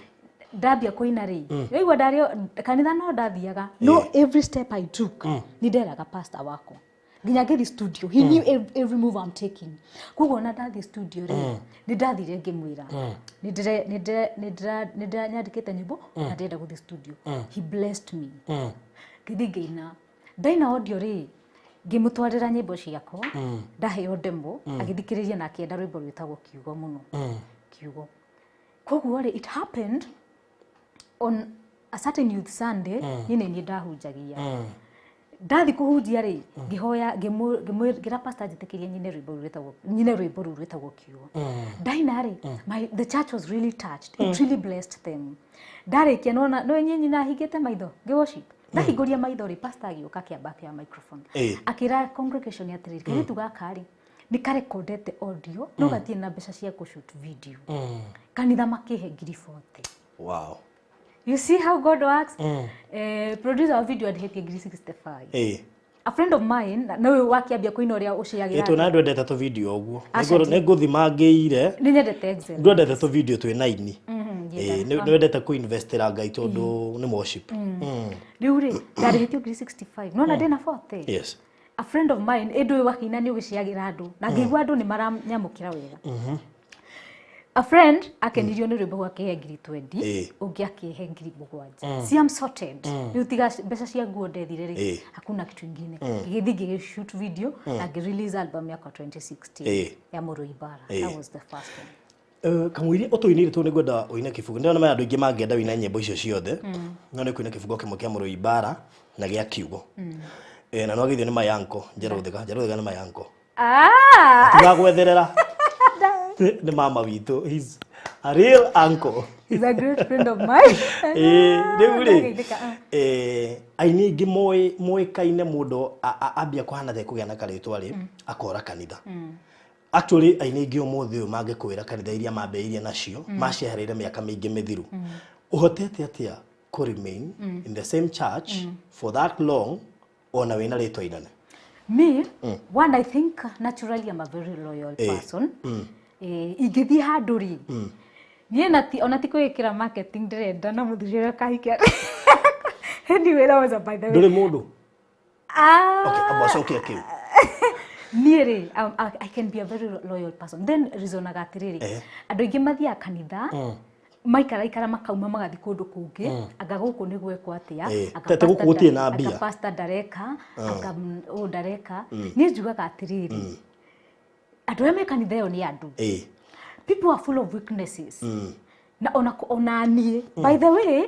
Speaker 2: Ndambia kũina rĩ, waigua ndarĩ kanitha no ndathiaga, no every step I took nĩ nderaga pastor wakwa nginya ngĩthiĩ studio. He knew every move I'm taking. Koguo ona ndathiĩ studio rĩ, nĩ ndathire ngĩmwĩra nĩ ndĩranyandĩkĩte nyĩmbo na ndĩrenda gũthiĩ studio. He blessed me. Ngĩthiĩ ngĩina, ndaina audio rĩ, ngĩmũtwarĩra nyĩmbo ciakwa, ndaheo demo, agĩthikĩrĩria na akĩenda rwĩmbo rwĩtagwo Kiugo mũno, Kiugo. Koguo rĩ, it happened on a certain youth Sunday, niĩ nĩ niĩ ndahunjagia. Ndathi kũhunjia rĩ, ngĩhoya, ngĩra pastor njĩtĩkĩrie nyine rwĩmbo rũu rwĩtagwo, nyine rwĩmbo rũu rwĩtagwo Kiugo. Ndaina rĩ, the church was really touched. It really blessed them. Ndarĩkia, nona no nyinyi nahingĩte maitho ngĩ worship, ndahingũria maitho rĩ, pastor agĩũka akĩamba akĩoya microphone, akĩra congregation atĩrĩrĩ, kairĩtu gaka rĩ, nĩ karekondete audio no gatirĩ na mbeca cia kũ shoot video. Kanitha makĩhe ngiri 40.
Speaker 1: Wow.
Speaker 2: You see how God works? Producer wa video andĩhĩtie ngiri 65. A friend of mine na ũyũ wakĩambia kũina ũrĩa ũciagĩra.
Speaker 1: Ĩtũ na ndwendete tũ video ũguo.
Speaker 2: Aca.
Speaker 1: Nĩ ngũthima ngĩire.
Speaker 2: Nĩ nyendete Excel.
Speaker 1: Ndwendete tũ video twĩ na ini.
Speaker 2: Nyendete.
Speaker 1: Nĩ wendete kũ investĩra Ngai tondũ nĩ worship.
Speaker 2: Rĩu rĩ, ndarĩhĩtio ngiri 65, nona ndĩna 40.
Speaker 1: Yes.
Speaker 2: A friend of mine ĩndũ ũyũ wakĩina nĩ ũgĩciagĩra andũ na ngĩigua andũ nĩ maranyamũkĩra wega. A friend akenirio nĩ rwĩmbo akĩhe ngiri 20. Ũngĩ akĩhe ngiri 7. See, I'm sorted. Rĩu tiga mbeca cia nguo ndethire rĩ, hakuna kitu ingine. Ngĩgĩthiĩ ngĩgĩ-shoot video na ngĩ-release album yakwa 2016 ya Mũrũi Bara. That was the first one.
Speaker 1: Kamũiria ũtũinĩire tondũ nĩngwenda ũine kĩbungo. Ndĩrona maya andũ aingĩ mangĩenda ũine nyĩmbo icio ciothe, no nĩ kũina kĩbungo kĩmwe kĩa Mũrũi Bara na gĩa kiugo. Na no agithio nĩ mayanko Njerũthĩga. Njerũthĩga nĩ mayanko.
Speaker 2: Ah!
Speaker 1: Tigagwetherera, nĩ mama witũ. He's a real uncle.
Speaker 2: He's a great friend of mine.
Speaker 1: Rĩu rĩ,
Speaker 2: Ndageithĩka, ah.
Speaker 1: aini aingĩ moĩkaine mũndũ ambia kũhana ta kũgĩa na karĩtwa rĩ, akora kanitha. Actually, aini aingĩ ũmũthĩ ũyũ mangĩkwĩra kanitha iria mambĩrĩirie nacio maciehereire mĩaka mĩingĩ mĩthiru. Ũhotete atĩa kũ remain in the same church for that long ona wĩna rĩtwa inene?
Speaker 2: Me, one, I think naturally I'm a very loyal person. Ingĩthiĩ handũ rĩ, niĩ na ti ona ti kwĩĩkĩra marketing ndĩrenda na mũthuri ũrĩa kahikia. Anyway, that was a by the way.
Speaker 1: Ndũrĩ mũndũ?
Speaker 2: Ah,
Speaker 1: Okay, amba cokia kĩu.
Speaker 2: Niĩ rĩ, I can be a very loyal person. Then reasonaga atĩrĩrĩ, andũ aingĩ mathiaga kanitha, maikara ikara makauma magathiĩ kũndũ kũngĩ, anga gũkũ nĩ gwekwo atĩa, anga
Speaker 1: Te gũkũ
Speaker 2: pastor
Speaker 1: gũtirĩ na mbia.
Speaker 2: Anga pastor ndareka, anga ũũ ndareka. Niĩ njugaga atĩrĩrĩ, andũ arĩa me kanitha ĩyo nĩ andũ. People are full of weaknesses na ona niĩ, by the way,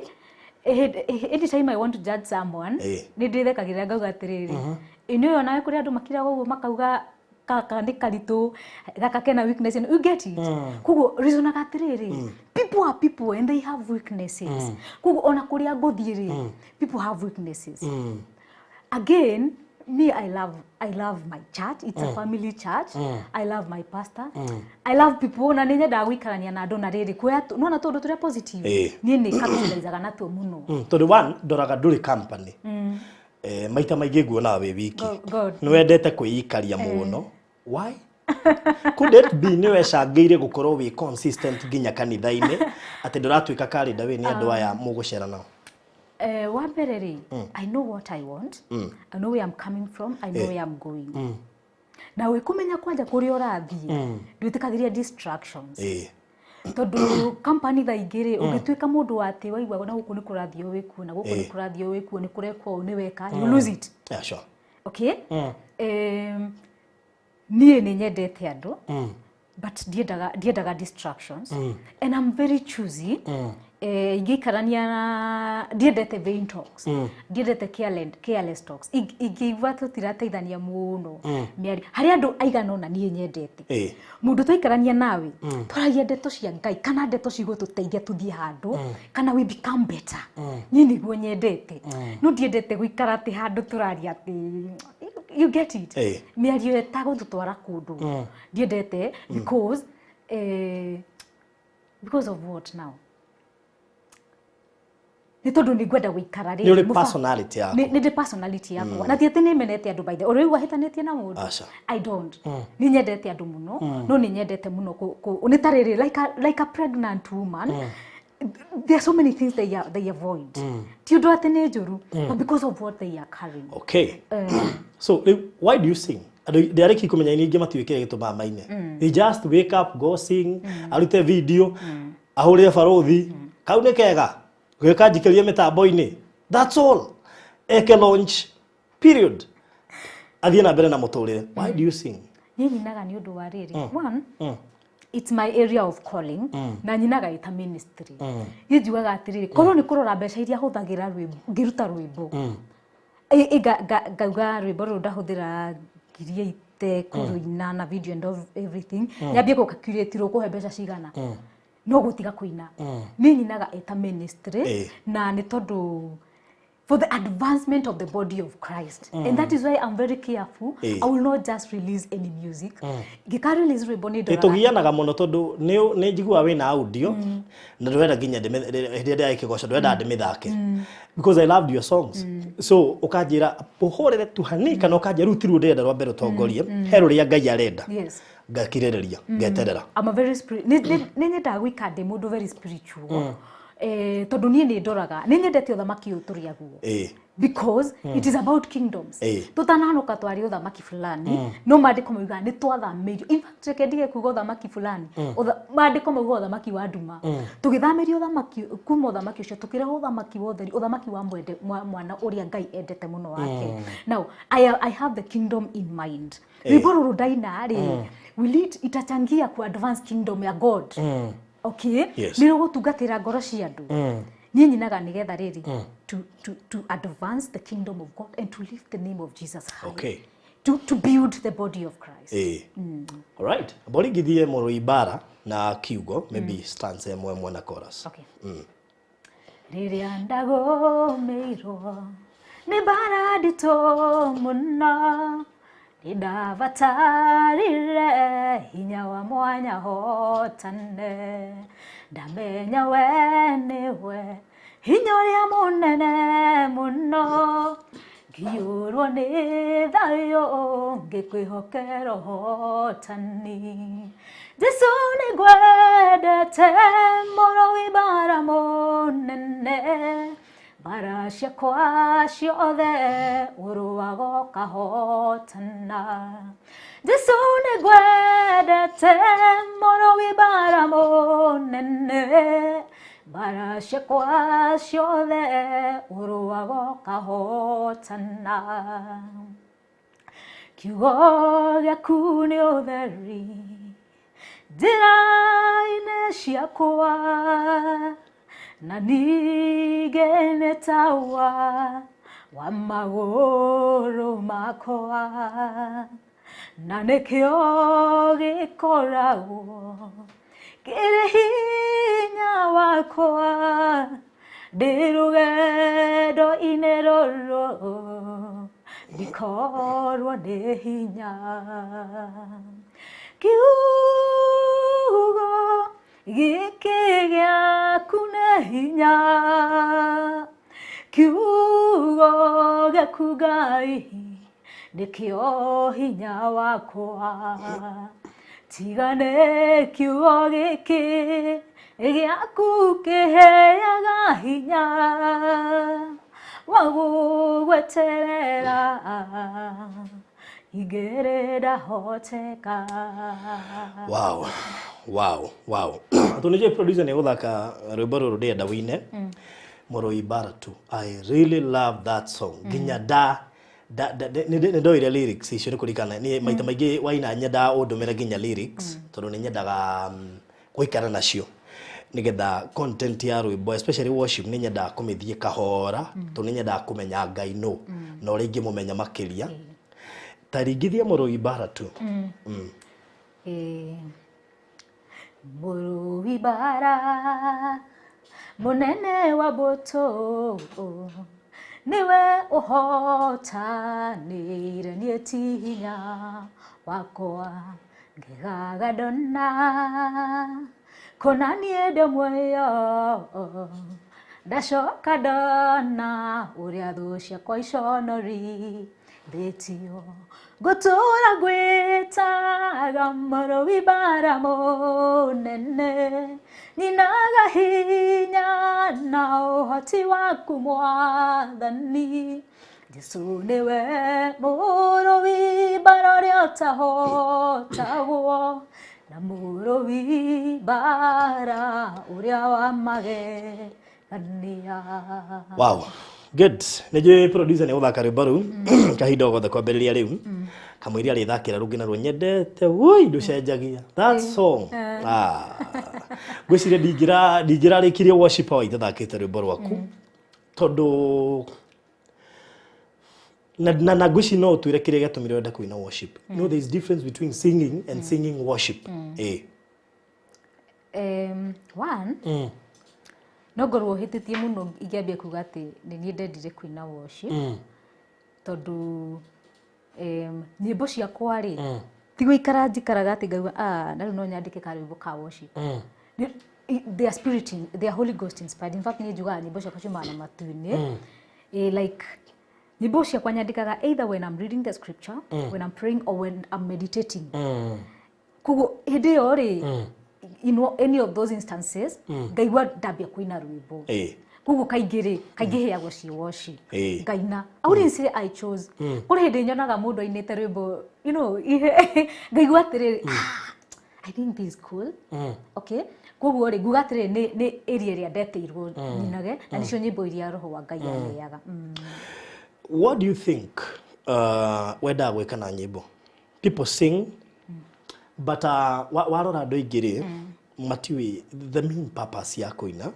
Speaker 2: anytime I want to judge someone, nĩ ndĩthekagĩrĩra ngauga atĩrĩrĩ, ĩ nĩ ũyũ onawe kũrĩ andũ makiraga ũguo makauga gaka nĩ karitũ, gaka kena weakness ĩno. You get it? Koguo reasonaga atĩrĩrĩ, people are people and they have weaknesses. Koguo ona kũrĩa ngũthiĩ rĩ, people have weaknesses. Again, me, I love my church. It's a family church. I love my pastor. I love people na nĩ nyendaga gũikarania na andũ na rĩrĩ kuoya nona tũndũ tũrĩa positive, niĩ nĩ capitalizaga natuo mũno.
Speaker 1: Tondũ one, ndoraga ndũrĩ company. Maita maingĩ nguonaga wĩ wiki.
Speaker 2: God.
Speaker 1: Nĩ wendete kwĩikaria mũno. Why could it be nĩ wecangĩire gũkorwo wĩ consistent nginya kanitha-inĩ atĩ ndũratuĩka karĩnda wĩ nĩ andũ aya mũgũcera nao?
Speaker 2: Wa mbere rĩ, I know what I want. I know where I'm coming from. I know where I'm going. Na wĩ kũmenya kwanja kũrĩa ũrathiĩ, ndwĩtĩkagĩria distractions. Tondũ company thaa ingĩ rĩ, ũngĩtuĩka mũndũ wa atĩ waigua na gũkũ nĩ kũrathiĩ wĩkuo, na gũkũ nĩ kũrathiĩ wĩkuo, nĩ kũrekwo ũũ, nĩ weka, you lose it.
Speaker 1: Yeah, sure.
Speaker 2: Okay, niĩ nĩ nyendete andũ, but ndiendaga distractions and I'm very choosy. Ingĩikarania na ndiendete vain talks, ndiendete careless talks. Ingĩigua tũtirateithania mũno mĩario harĩ andũ aigana ũna niĩ nyendete, mũndũ twaikarania nawe twaragia ndeto cia Ngai kana ndeto cigũtũteithia tũthiĩ handũ kana we become better, niĩ nĩguo nyendete. No ndiendete gũikara atĩ handũ tũraria atĩ, you get it, mĩario ĩtagũtũtwara kũndũ ndiendete, because because of what now? Nĩ tondũ nĩ ngwenda gũikara
Speaker 1: Nĩ ũrĩ
Speaker 2: rĩrĩ
Speaker 1: personality yaku.
Speaker 2: Nĩ ndĩ personality yakwa na ti atĩ nĩ menete andũ, by the way ũrĩa wahĩtanĩtie na mũndũ.
Speaker 1: Aca.
Speaker 2: I don't. Nĩ nyendete andũ mũno, no nĩ nyendete mũno nĩ ta rĩrĩ, like a pregnant woman, there are so many things they avoid. Ti ũndũ atĩ nĩ njũru, but because of what they are carrying.
Speaker 1: Okay, so rĩu why do you sing? Andũ ndiarĩki kũmenya aini aingĩ matiũĩ kĩrĩa gĩtũmaga maine. They just wake up, go sing, arute video, ahũrĩre barothi kau nĩ kega gwĩka njikĩrie mĩtambo-inĩ, that's all, eke launch, period, athiĩ na mbere na mũtũrĩre. Why do you sing?
Speaker 2: Niĩ nyinaga nĩ ũndũ wa rĩrĩ, one, it's my area of calling na nyinaga ĩta ministry. Niĩ njugaga atĩrĩrĩ, korwo nĩ kũrora mbeca iria hũthagĩra rwĩmbo ngĩruta rwĩmbo, ngauga rwĩmbo rũrũ ndahũthĩra 8,000 kũrũina na video and of everything, nyambie gũcalculate rũkũhe mbeca cigana, no gũtiga kũina. Niĩ nyinaga ĩta ministry. Na nĩ tondũ For the advancement of the body of Christ. And that is why I'm very careful. I will not just release any music. Ngĩka release rwĩmbo nĩ ndoraga.
Speaker 1: Tũgianaga mũno tondũ nĩ njiguaga wĩna audio na ndwenda nginya hĩndĩ ĩrĩa ndĩrarĩ kĩgoco ndwenda ndĩmĩthake because I loved your songs, so ũkanjĩra ũhũrĩre tu hani kana ũkanjĩra rĩu ti ruo ndĩrenda rwambe rũtongorie, he rũrĩa Ngai arenda. Ngakirĩrĩria, ngeterera.
Speaker 2: I'm a very spirit nĩ nyendaga gũikara ndĩ mũndũ very spiritual. Tondũ niĩ nĩ ndoraga, nĩ nyendete ũthamaki ũyũ tũrĩ aguo because it is about kingdoms. Tũtananuka twarĩ ũthamaki fulani, no maandĩko maugaga nĩ twathamĩirio. In fact, reke ndige kuga ũthamaki fulani. Maandĩko maugaga ũthamaki wa nduma, tũgĩthamĩrio ũthamaki kuma ũthamaki ũcio tũkĩrehe ũthamaki wa ũtheri, ũthamaki wa mwende mwana ũrĩa Ngai endete mũno wake. Now I have the kingdom in mind. Rwĩmbo rũrũ ndaina rĩ, will it itachangia ku advance kingdom ya God? Okay.
Speaker 1: Yes.
Speaker 2: Nĩ rũgũtungatĩra ngoro cia andũ. Niĩ nyinaga nĩgetha rĩrĩ to advance the kingdom of God and to lift the name of Jesus high, to build the body of Christ.
Speaker 1: Alright, boringithie mũrũi mbara na kiugo, maybe stanza ĩmwe ĩmwe na chorus.
Speaker 2: Okay. Rĩrĩa ndagũmĩirwo nĩ mbara nditũ mũno, nĩ ndabatarire hinya wa mwanya hotane. Ndamenya we nĩwe hinya ũrĩa mũnene mũno, ngĩiyũrwo nĩ thayũ, ngĩkwĩhokera ũhotani. Jesũ, nĩ ngwendete, mũrũi mbara mũnene, mbara ciakwa ciothe ũrũaga ũkahotana. Jesũ, nĩ ngwendete, mũrũi mbara mũnene, mbara ciakwa ciothe ũrũaga ũkahotana. Kiugo gĩaku nĩ ũtheri njĩra-inĩ ciakwa, na ningĩ nĩ tawa wa magũrũ makwa, na nĩkĩo gĩkoragwo kĩrĩ hinya wakwa ndĩ rũgendo-inĩ rũrũ, ndikorwo nĩ hinya. Kiugo gĩkĩ gĩaku nĩ hinya, kiugo gĩaku Ngai nĩkĩo hinya wakwa. Tiga nĩ kiugo gĩkĩ gĩaku kĩheaga hinya wa gũgweterera, igĩrĩ ndahoteka.
Speaker 1: Wow. Tondũ producer nĩ gũthaka rwĩmbo rũrũ ndĩrenda wĩine, mũrũi mbara tu. I really love that song nginya nĩ ndoire lyrics icio nĩ kũririkana nĩ maita maingĩ waina nyendaga ũndũmĩre nginya lyrics tondũ nĩ nyendaga gũikara nacio nĩgetha content ya rwĩmbo, especially worship, nĩ nyendaga kũmĩthiĩ kahora tondũ nĩ nyendaga kũmenya Ngai nũ na ũrĩa ingĩmũmenya makĩria. Ta ringithia mũrũi mbara tu.
Speaker 2: Mũrũi mbara mũnene wa mbũtũ, nĩwe ũhotanĩire, niĩ ti hinya wakwa. Ngegaga ndona kũna niĩ ndĩ muoyo, ndacoka ndona ũrĩa thũ ciakwa iconorithĩtio. Ngũtũra ngwĩtaga mũrũi mbara mũnene, nyinaga hinya na ũhoti waku Mwathani. Jesũ nĩwe mũrũi mbara ũrĩa ũtahotagwo, na mũrũi mbara ũrĩa wa magegania.
Speaker 1: Wow, good. Nĩ njũĩ producer nĩ gũthaka rwĩmbo rũu kahinda o gothe kwambĩrĩria rĩu kamũiria arĩthakĩra rũngĩ naruo nyendete woi ndũcenjagia that song. Ah, ngwĩciria ndingĩrarĩkirie worship hour itathakĩte rwĩmbo rwaku tondũ na ngwĩciria no ũtwĩre kĩrĩa gĩatũmire wende kũina worship. You know there is difference between singing and singing worship.
Speaker 2: One, No ngorwo hĩtĩtie mũno ingĩambia kuga atĩ nĩ niĩ ndendire kũina worship, tondũ nyĩmbo ciakwa rĩ, ti gũikara njikaraga atĩ ngaigua, "Ah, na rĩu no nyandĩke karwĩmbo ka worship." They are spirit they are Holy Ghost inspired. In fact, niĩ njugaga nyĩmbo ciakwa ciumaga na matu-inĩ. Like nyĩmbo ciakwa nyandĩkaga either when I'm reading the scripture, when I'm praying or when I'm meditating. Koguo hĩndĩ ĩyo rĩ, in any of those instances, ngaigua ndambia kũina rwĩmbo. Koguo kaingĩ rĩ, kaingĩ heagwo ci worship. Ngaina. I wouldn't say I chose. Kũrĩ hĩndĩ nyonaga mũndũ ainĩte rwĩmbo, ngaigua atĩrĩrĩ, "Ah, I think this is cool." Okay, koguo rĩ, nguga atĩrĩrĩ, nĩ area ĩrĩa ndetĩirwo nyinage, na nĩcio nyĩmbo iria roho wa Ngai aneaga.
Speaker 1: What do you think wendaga gwĩka na nyĩmbo? People sing, but warora andũ aingĩ rĩ, matiũĩ the main purpose ya kũina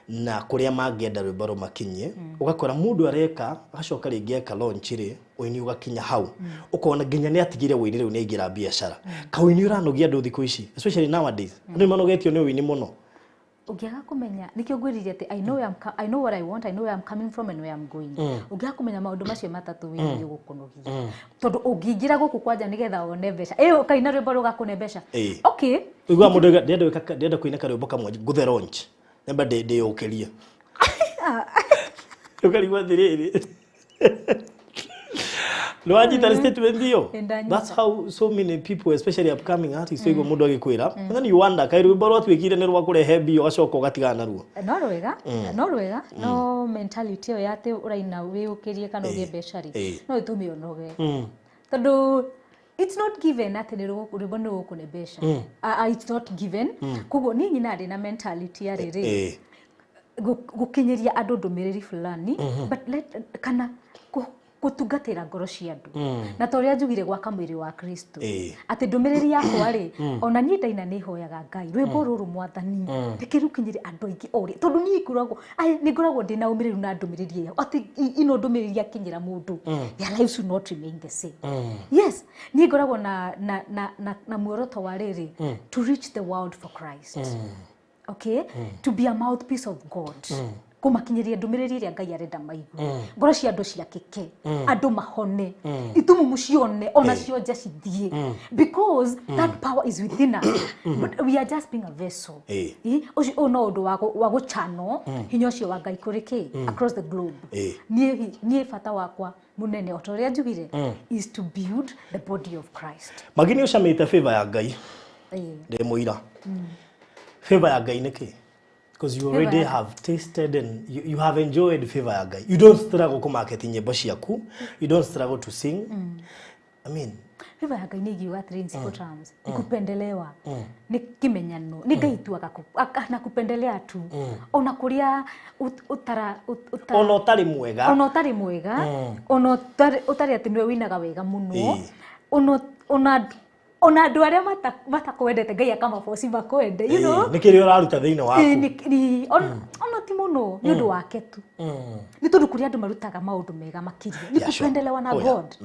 Speaker 1: na kũrĩa mangĩenda rwĩmbo rũmakinyie. Ũgakora mũndũ areka, agacoka rĩngĩ eka launch rĩ, ũini ũgakinya hau, ũkona nginya nĩ atigire ũini, rĩu nĩ aingĩra biacara. Kaũini ũranogia andũ thikũ ici, especially nowadays, andũ nĩ manogetio nĩ ũini mũno.
Speaker 2: Ũngĩaga kũmenya, nĩkĩo ngwĩrire atĩ I know where I'm, I know what I want, I know where I'm coming from and where I'm going. Ũngĩaga kũmenya maũndũ macio matatũ, wĩra nĩ ũgũkũnogia, tondũ ũngĩingĩra gũkũ kwanja nĩgetha wone mbeca, ĩ ũkaina rwĩmbo rũgakũne mbeca. Okay.
Speaker 1: Ũiguaga mũndũ oiga, "Ndĩrenda kũina karwĩmbo kamwe ngũthe launch, nyambe ndĩyũkĩrie." Ũkarigwo atĩrĩrĩ, nĩ wanyita statement ĩyo?
Speaker 2: Nĩndanyita.
Speaker 1: That's how so many people, especially upcoming artists, ũigua mũndũ agĩkwĩra, and then you wonder kaĩ rwĩmbo rwatuĩkire nĩ rwa kũrehe mbia, ũgacoka ũgatigana naruo.
Speaker 2: No rwega, no rwega, no mentality ĩyo ya atĩ ũraina wĩũkĩrie kana ũgĩe mbeca rĩ, no ĩtũme ũnoge, tondũ it's not given atĩ nĩ rwĩmbo nĩ rũgũkũne mbeca. Ah, ah, it's not given. Koguo niĩ nyina ndĩ na mentality ya rĩrĩ, gũkinyĩria andũ ndũmĩrĩri fulani, but let, kana gũtungatĩra ngoro cia andũ, na ta ũrĩa njugire, gwaka mwĩrĩ wa Kristo, atĩ ndũmĩrĩri yakwa rĩ, ona niĩ ndaina nĩ hoyaga Ngai, rwĩmbo rũrũ, Mwathani, reke rũkinyĩre andũ aingĩ o ũrĩa, tondũ niĩ ngoragwo nĩ ngoragwo ndĩna ũmĩrĩru na ndũmĩrĩri ĩyo, atĩ ino ndũmĩrĩri yakinyĩra mũndũ, their lives will not remain the same. Yes, niĩ ngoragwo na muoroto wa rĩrĩ, to reach the world for Christ, okay, to be a mouthpiece of God, kũmakinyĩria ndũmĩrĩri ĩrĩa Ngai arenda maigue, ngoro cia andũ ciakĩke, andũ mahone, itumumu cione, ona cionje cithiĩ, because that power is within us, but we are just being a vessel. Ũcio ũyũ no ũndũ wa gũcano hinya ũcio wa Ngai kũrĩ kĩ across the globe. Niĩ bata wakwa mũnene, o ta ũrĩa njugire, is to build the body of Christ.
Speaker 1: Magi, nĩ ũcamĩte favor ya Ngai. Ndĩ mũira. Favor ya Ngai nĩ kĩ? Because you already have tasted and you have enjoyed favor ya Ngai. You don't struggle kũmarket nyĩmbo ciaku, you don't struggle to sing, I mean.
Speaker 2: Favor ya Ngai nĩ ingiuga atĩrĩ, in simple terms, nĩ kupendelewa, nĩ kĩmenyano, nĩ Ngai tu na kupendelea tu, ona kũrĩa ũtara
Speaker 1: Ona ũtarĩ mwega.
Speaker 2: Ona ũtarĩ mwega, ona ũtarĩ atĩ nĩwe wĩinaga wega mũno, ona andũ arĩa matakwendete, Ngai akamaboci makwende.
Speaker 1: Nĩ kĩrĩa ũraruta thĩinĩ waku.
Speaker 2: Ona ti mũno nĩ ũndũ wake tu, nĩ tondũ kũrĩ andũ marutaga maũndũ mega makĩria, nĩ kupendelewa na God.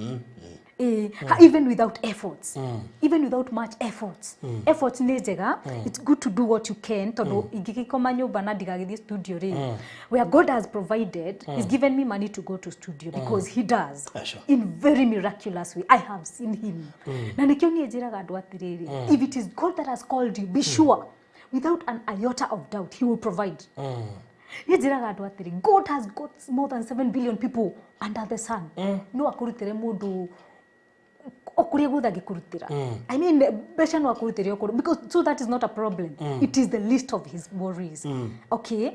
Speaker 2: Even without efforts, even without much efforts. Efforts nĩ njega, it's good to do what you can, tondũ ingĩgĩkoma nyũmba na ndigagĩthiĩ studio rĩ, where God has provided, he's given me money to go to studio, because he does in very miraculous way. I have seen him, na nĩkĩo niĩ njĩraga andũ atĩrĩrĩ, if it is God that has called you, be sure without an iota of doubt he will provide. Niĩ njĩraga andũ atĩrĩ, God has got more than 7 billion people under the sun, no akũrutĩre mũndũ o kũrĩa guothe angĩkũrutĩra. I mean, mbeca no akũrutĩre o kũrĩa, because so that is not a problem. It is the least of his worries, okay?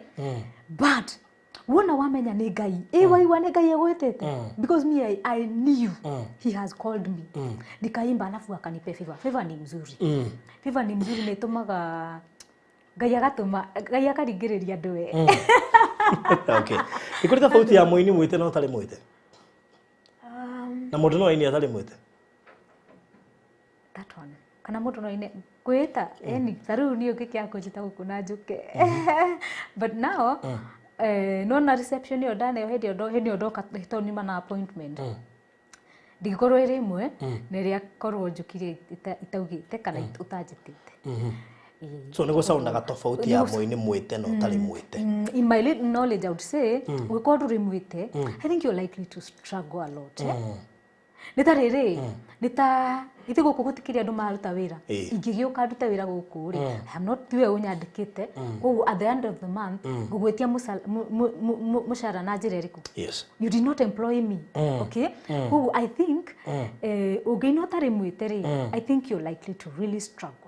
Speaker 2: But wona wamenya nĩ Ngai, ĩ waigua nĩ Ngai egwĩtĩte, because me, I knew he has called me, nikaimba, alafu akanipe favor. Favor ni mzuri, favor ni mzuri, nĩ ĩtũmaga Ngai agatũma, Ngai akaringĩrĩria andũ we.
Speaker 1: Okay, nĩ kũrĩ tofauti ya mũini mwĩte na ũtarĩ mwĩte? Na mũndũ no aini atarĩ mwĩte?
Speaker 2: That one, kana mũndũ no aine kwĩta eni, ta rĩu niĩ ũngĩkĩaga kũnjĩta gũkũ na njũke, but now nona reception ĩyo ndaneo hĩndĩ ĩyo ndoka, tondũ nyuma na appointment, ndingĩkorwo ĩrĩ ĩmwe na ĩrĩa korwo njũkire itaugĩte kana ũtanjĩtĩte.
Speaker 1: So nĩguo soundaga tofauti ya mũini mwĩte na ũtarĩ mwĩte.
Speaker 2: In my little knowledge, I would say ũngĩkorwo ndũrĩ mwĩte, I think you're likely to struggle a lot, eh? Nĩ ta rĩrĩ, nĩ ta ithe gũkũ gũtikĩrĩ andũ maruta wĩra. Ingĩgĩũka ndute wĩra gũkũ rĩ, I am not, tiwe ũnyandĩkĩte, koguo at the end of the month ngũgwĩtia mũcara na njĩra ĩrĩkũ? You did not employ me, okay? Koguo I think ũngĩina ũtarĩ mwĩte rĩ, I think you're likely to really struggle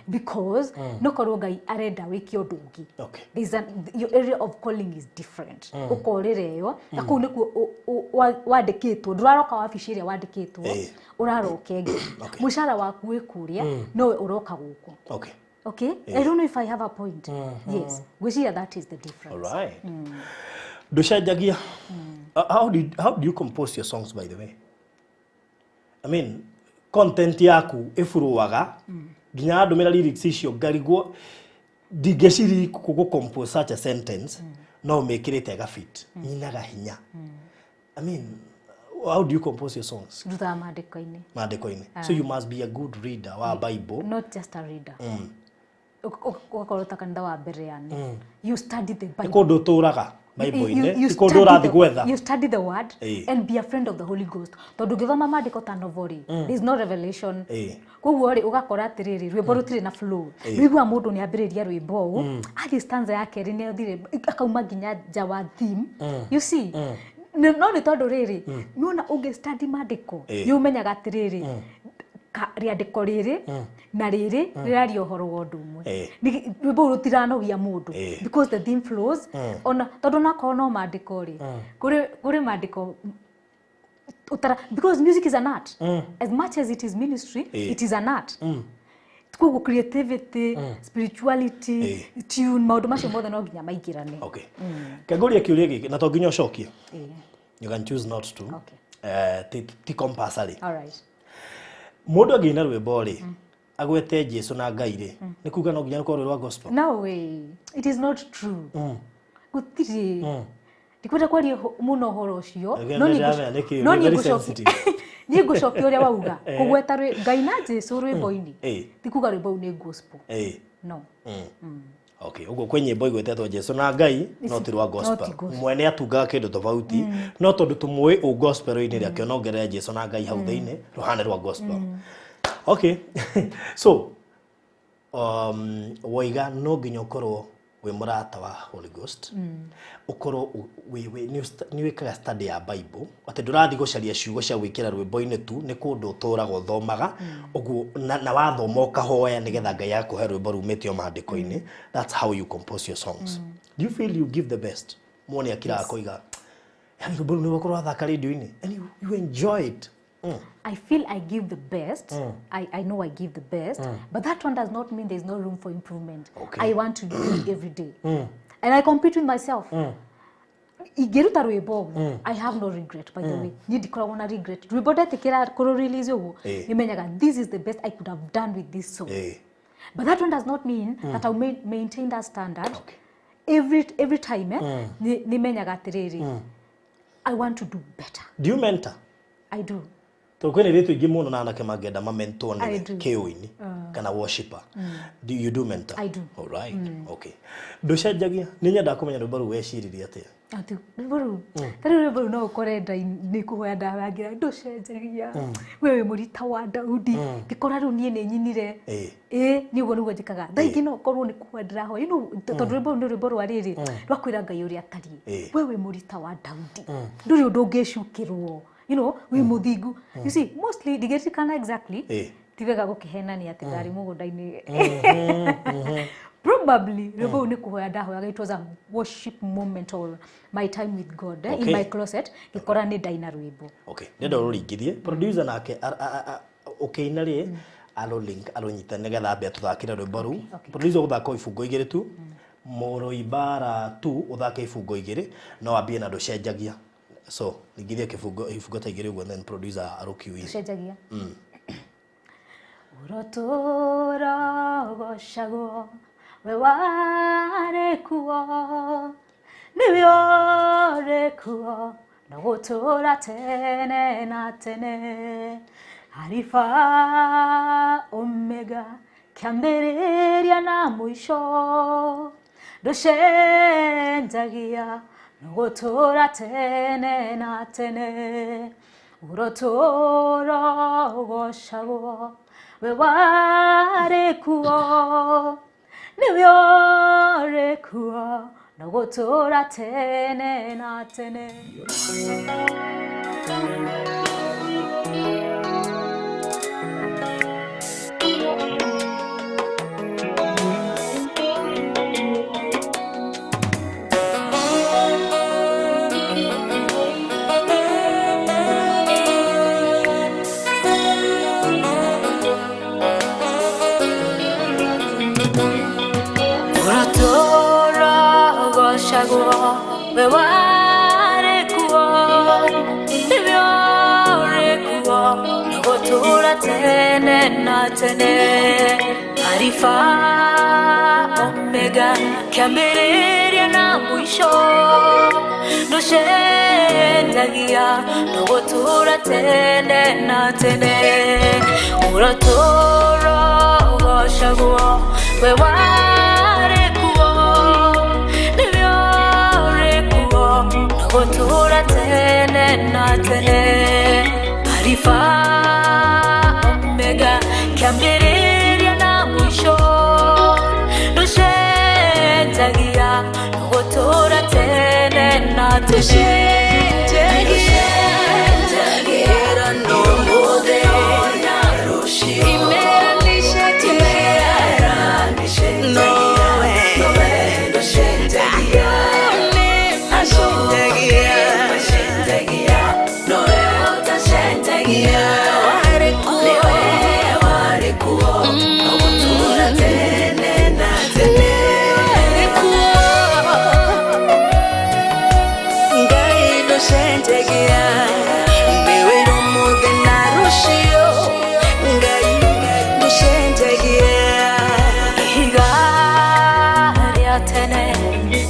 Speaker 2: because no korwo Ngai arenda wĩke ũndũ ũngĩ. Your area of calling is different. Ũkorĩra ĩyo na kũu nĩkuo wandĩkĩtwo, ndũraroka wabici ĩrĩa wandĩkĩtwo, ũraroka ĩngĩ. Mũcara waku wĩ kũrĩa, nowe ũroka gũkũ. Okay, I don't know if I have a point. Yes, ngwĩciria that is the difference.
Speaker 1: All right. Ndũcenjagia. How do you compose your songs, by the way? I mean, content yaku ĩburuaga nginya andũmĩra lyrics icio ngarigwo, ndingĩciri gũ compose such a sentence, no ũmĩkĩrĩte ĩgafit nyinaga hinya. I mean, how do you compose your songs?
Speaker 2: Ndutaga maandĩko-inĩ.
Speaker 1: Maandĩko-inĩ. So you must be a good reader wa Bible.
Speaker 2: Not just a reader. Ũgakorwo ta kanitha wa mbere, yani you study the
Speaker 1: Nĩ
Speaker 2: Bible.
Speaker 1: kũndũ ũtũraga Bible-inĩ, ti kũndũ ũrathiĩ gwetha.
Speaker 2: You study the word and be a friend of the Holy Ghost, tondũ ũngĩthoma maandĩko ta novel rĩ, there is no revelation. Koguo rĩ, ũgakora atĩrĩrĩ, rwĩmbo rũtirĩ na flow. Wĩiguaga mũndũ nĩ ambĩrĩria rwĩmbo ũũ, athiĩ stanza ya kerĩ nĩ athire akauma nginya nja wa theme, you see? No nĩ tondũ rĩrĩ, nĩwona ũngĩ study maandĩko, nĩ ũmenyaga atĩrĩrĩ, rĩandĩko rĩrĩ na rĩrĩ rĩraria ũhoro wa ũndũ ũmwe. Rwĩmbo rũu rũtiranogia mũndũ because the theme flows. Ona tondũ nakorwo no maandĩko rĩ, kũrĩ maandĩko utara, because music is an art. As much as it is ministry, it is an art. Koguo creativity, spirituality, tune, maũndũ macio mothe no nginya maingĩrane.
Speaker 1: Okay, kengũria kĩũria gĩkĩ na to nginya ũcokie. You can choose not to. Ti compulsory.
Speaker 2: All right.
Speaker 1: Mũndũ angĩina rwĩmbo rĩ, agwete Jesu na Ngai rĩ, nĩ kuga no nginya rũkorwo rwĩ rwa gospel?
Speaker 2: No way, it is not true. Gũtirĩ, ndikwenda kwaria mũno ũhoro ũcio.
Speaker 1: Again,
Speaker 2: No niĩ
Speaker 1: nĩndĩramenya nĩkĩ,
Speaker 2: no
Speaker 1: wĩ
Speaker 2: niĩ
Speaker 1: very
Speaker 2: ngũcokia
Speaker 1: sensitive.
Speaker 2: Niĩ ngũcokia ũrĩa wauga, kũgweta Ngai na Jesu rwĩmbo-inĩ ti kuga rwĩmbo rũu nĩ gospel. No.
Speaker 1: Okay, ũguo kwĩ nyĩmbo igwetetwo Jesu na Ngai no ti rwa
Speaker 2: No
Speaker 1: gospel.
Speaker 2: ti gospel.
Speaker 1: Mwene atungaga kĩndũ tofauti, no tondũ tũmũĩ ũ gospel-inĩ rĩ, akĩonongerera Jesu na Ngai hau thĩinĩ rũhane rwa gospel. Okay, so woiga no nginya ũkorwo wĩ mũrata wa Holy Ghost, ũkorwo wĩ nĩ wĩkaga study ya Bible, atĩ ndũrathiĩ gũcaria ciugo cia gwĩkĩra rwĩmbo-inĩ tu, nĩ kũndũ ũtũraga ũthomaga ũguo na wathoma ũkahoya nĩgetha Ngai akũhe rwĩmbo rumĩte o maandĩko-inĩ. That's how you compose your songs. Do you feel you give the best? Mwone akiraga akoiga, yani rwĩmbo rũu nĩ rwakorwo wathaka radio-inĩ and you enjoy it.
Speaker 2: I feel I give the best. I know I give the best, but that one does not mean there's no room for improvement. I want to improve every day. And I compete with myself. Ingĩruta rwĩmbo ũguo, I have no regret, by the way. Niĩ ndikoragwo na regret. Rwĩmbo ndetĩkĩra kũrũ release ũguo, nĩmenyaga this is the best I could have done with this song. But that one does not mean that I'll maintain that standard every time. Eh? Nĩmenyaga atĩrĩrĩ, I want to do better.
Speaker 1: Do you mentor?
Speaker 2: I do.
Speaker 1: Tondũ kwĩna airĩtu aingĩ mũno na anake mangĩenda mamentwo
Speaker 2: I
Speaker 1: nĩwe
Speaker 2: do.
Speaker 1: kĩũini kana worshipper. Do you do mentor?
Speaker 2: I do.
Speaker 1: All right. Okay, ndũcenjagia, nĩ nyendaga kũmenya rwĩmbo rũu weciririe atĩa.
Speaker 2: Atĩ rwĩmbo rũu, ta rĩu rwĩmbo rũu no ũkore nda nĩ kũhoya ndarangira, ndũcenjagia, we wĩ mũrita wa Daudi, ngĩkora rĩu niĩ nĩ nyinire. Ĩ nĩ ũguo nĩguo njĩkaga. Thaa ingĩ no ũkorwo nĩ kũhoya ndĩrahoya, tondũ rwĩmbo rũu nĩ rwĩmbo rwa rĩrĩ rwa kwĩra Ngai ũrĩa atariĩ. We wĩ mũrita wa Daudi, ndũrĩ ũndũ ũngĩcukĩrwo, wĩ mũthingu, you see? Mostly ndigĩririkana exactly. Ti wega gũkĩhenania atĩ ndarĩ mũgũnda-inĩ. Probably rwĩmbo rũu nĩ kũhoya ndahoyaga. It was a worship moment or my time with God, in my closet, ngĩkora nĩ ndaina rwĩmbo.
Speaker 1: Okay, ndĩrenda ũrũringithie producer nake ũkĩina rĩ, arũ link arũnyita nĩgetha ambe atũthakĩre rwĩmbo rũu. Producer ũgũthaka o ibungo igĩrĩ tu, mũrũi mbara tu, ũthake ibungo igĩrĩ, no ambie na ndũcenjagia. So ringithia kĩbungo, ibungo ta igĩrĩ ũguo, then producer arũkiuire.
Speaker 2: Ũcenjagia ũrotũra gocagwo, we warĩ kuo, nĩwe ũrĩ kuo na gũtũra tene na tene, Alifa Omega. Kĩambĩrĩria na mũico ndũcenjagia nũgũtũra tene na tene ũrotũra ũgocagwo we warĩ kuo nĩwe ũrĩ kuo nũgũtũra tene na tene. Ũrotũra ũgocagwo we warĩ kuo nĩwe ũrĩ kuo nũgũtũra tene na tene. Alifa Omega kĩambĩrĩria na mũico ndũcenjagia nũgũtũra tene na tene. Ũrotũra ũgocagwo we warĩ kuo nĩwe ũrĩ kuo nũgũtũra tene na tene. Alifa Omega kĩambĩrĩria na mũico ndũcenjagia nũgũtũra tene na tene. Ihiga rĩa tene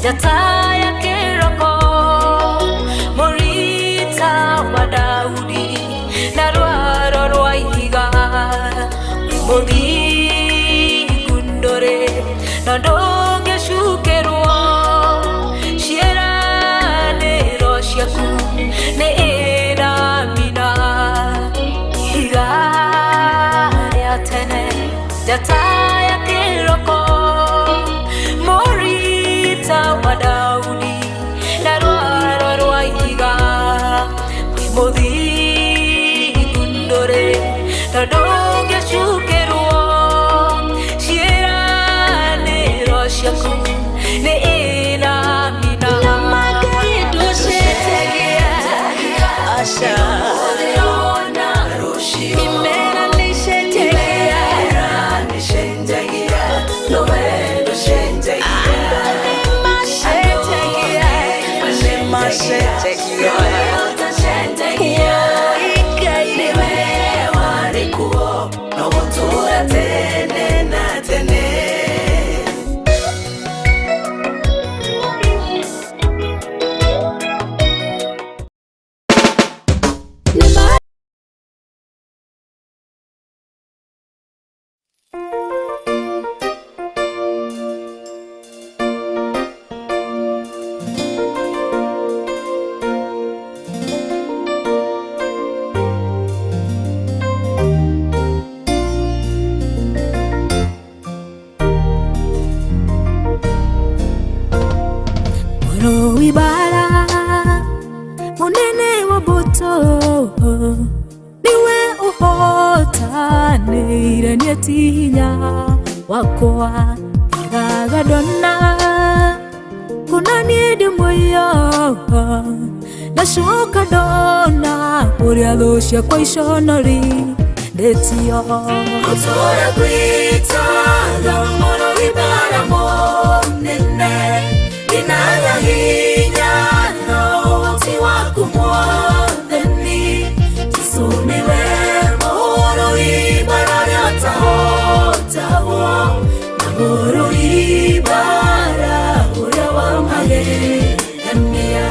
Speaker 2: njata ya kĩroko mũrita wa Daudi na rwaro rwa ihiga mũthingu ndũrĩ na ndũngĩcukĩrwo ciĩranĩro ciaku nĩ ĩramina. Ihiga rĩa tene njata ya kĩroko mũrita wa Daudi na rwaro rwa ihiga wĩ mũthingu ndũrĩ na ndũngĩcukĩrwo ciĩranĩro ciaku nĩ ĩramina. Ibara munene wa mbuto niwe ũhotanĩire niĩ ti hinya wakwa ndigaga ndona kuna niĩ ndĩ muoyo ndacoka ndona ũrĩa thũ ciakwa iconorithĩtio. Gũtũra gwĩtaga mũno ibara mũnene ndinaga hinya na ũhoti waku mwathani Jesũ nĩwe mũhoro ibara rĩatahotagwo na mũhoro ibara ũrĩa wa magegania.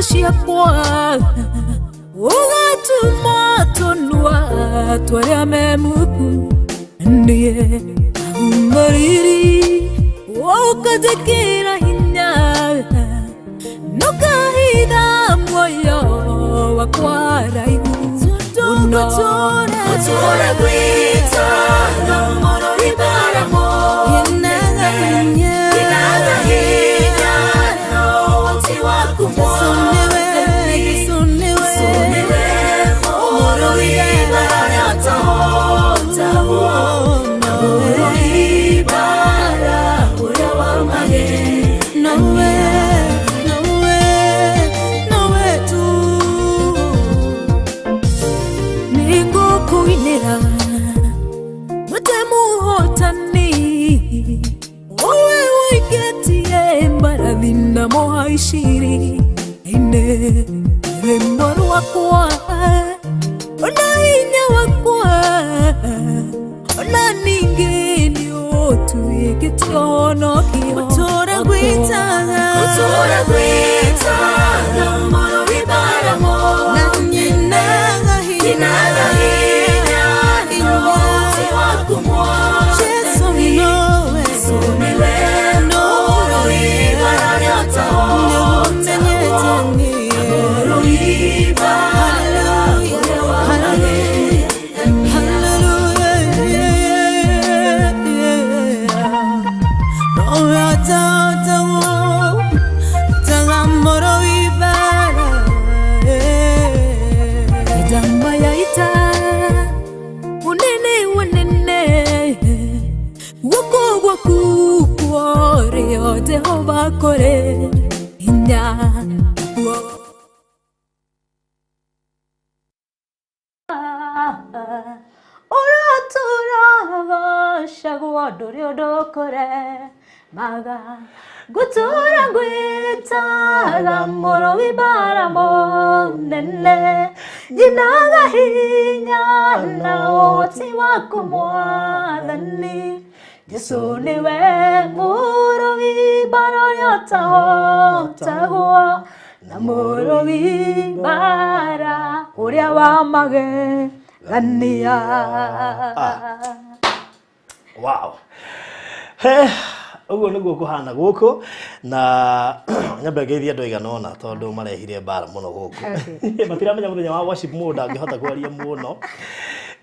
Speaker 3: Ciakwa ũgatũma tũnua twarĩa memuku niĩ mariri ũkanjĩkĩra hinya nũkahitha muoyo wakwa raihu mũno gũtũra gwitũ na mũrũi bara mũnene inaga hinya na ũhoti waku mwathani Yesu nĩwe mũrũi bara ũtahotagwo na mũrũi bara ũrĩa wa magegania. Nowe, nowe tu nĩngũkũinĩra mũtemũhotani ũwe ũikĩtie mbarathi na mũhaiciri ine rwĩmbo rwakwa ona hinya wakwa ona ningĩ nĩ ũtuĩkĩte ũhonokio. Gũtũũra gwĩtaga gũtũũra gwĩtaga mũrũi bara mũnene inaga hinya na ũhoti waku mwathani Yesu nĩwe mũrũi bara ũrĩa ũtahotagwo na mũrũi bara ũrĩa wa magegania. Mĩthemba ya ita mũnene wanene guoko gwaku kwa ũrĩo Jehova kũrĩ hinya. Ũratũragocagwo ndũrĩ ũndũ ũkũremaga ngũtũra ngwĩtaga mũrũi bara mũnene nyinaga hinya na ũhoti waku mwathani Yesu nĩwe mũrũi bara ũrĩa ũtahotagwo na mũrũi bara ũrĩa wa magegania.
Speaker 1: Wow. He, ũguo nĩguo kũhana gũkũ na nyambe ngeithie andũ aigana ũna tondũ marehire mbara mũno gũkũ. Matiramenya mũthenya wa worship mũndũ ndangĩhota kwaria mũno.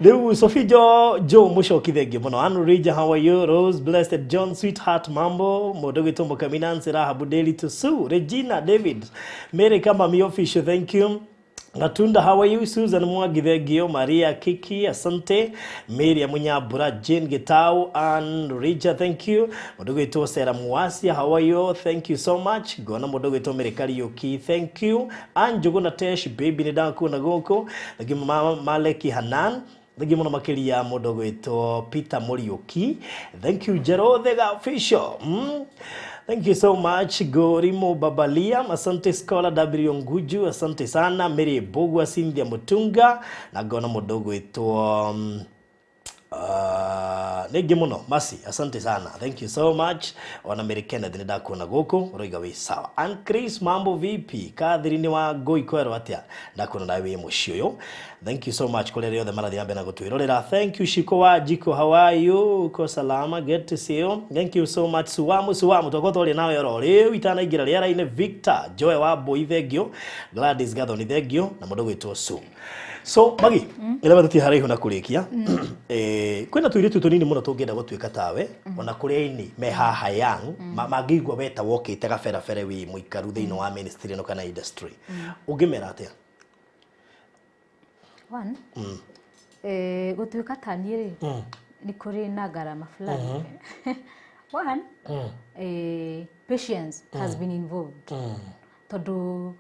Speaker 1: Rĩu Sophie Jo Joe Mũcoki thengiũ mũno. Anne Rija, how are you? Rose Blessed John Sweetheart Mambo mũndũ gwĩtwo Mũkami Nancy Rahabu Daily to Sue Regina David Mary Kamami official, thank you. Gatunda, how are you? Susan Mwangi, thank you. Maria Kiki, asante. Miriam Munyabura, Jane Gitau, and Rija, thank you. Mũndũ gwĩtwo Sarah Muasia, how are you? Thank you so much. Ngona mũndũ gwĩtwo Mary Kariuki, thank you. Anjuguna Tesh, baby nĩ ndakuona gũkũ. Thank you Maleki Hanan. Thank you mũno makĩria mũndũ gwĩtwo Peter Mũriũki. Thank you Jerothe Official. Thank you so much Gorimo Babalia, asante Scholar W Nguju, asante sana Mary Bogwa, Cynthia Mutunga na ngona mũndũ gwĩtwo nĩngĩ mũno Masi, asante sana, thank you so much. Ona Mary Kenneth nĩ ndakuona gũkũ ũroiga wĩ sawa. Ann Chris, mambo vipi? Catherine wa Ngũi kwerwo atĩa? Ndakuona nawe wĩ mũciĩ ũyũ, thank you so much kũrĩ arĩa othe marathiĩ na mbere na gũtwĩrorera. Thank you Shiko wa Jiko, how are you? Uko salama? Good to see you, thank you so much. Suwamu Suwamu twakorwo twaria nawe oro rĩu itanaingĩra rĩera-inĩ. Victor Joy wa Mbui, thank you. Gladys Gathoni, thank you. Na mũndũ gwĩtwo Sue. So Magi, ĩrĩa tũtirĩ haraihu na kũrĩkia, kwĩna tũirĩtu tũnini mũno tũngĩenda gũtuĩka tawe ona kũrĩ aini me haha young mangĩigua we ta wokĩte gaberabere wĩ mũikaru thĩinĩ wa ministry ĩno kana industry, ũngĩmera atĩa?
Speaker 2: One, gũtuĩka ta niĩ rĩ nĩ kũrĩ na ngarama fulani. One, patience has been involved tondũ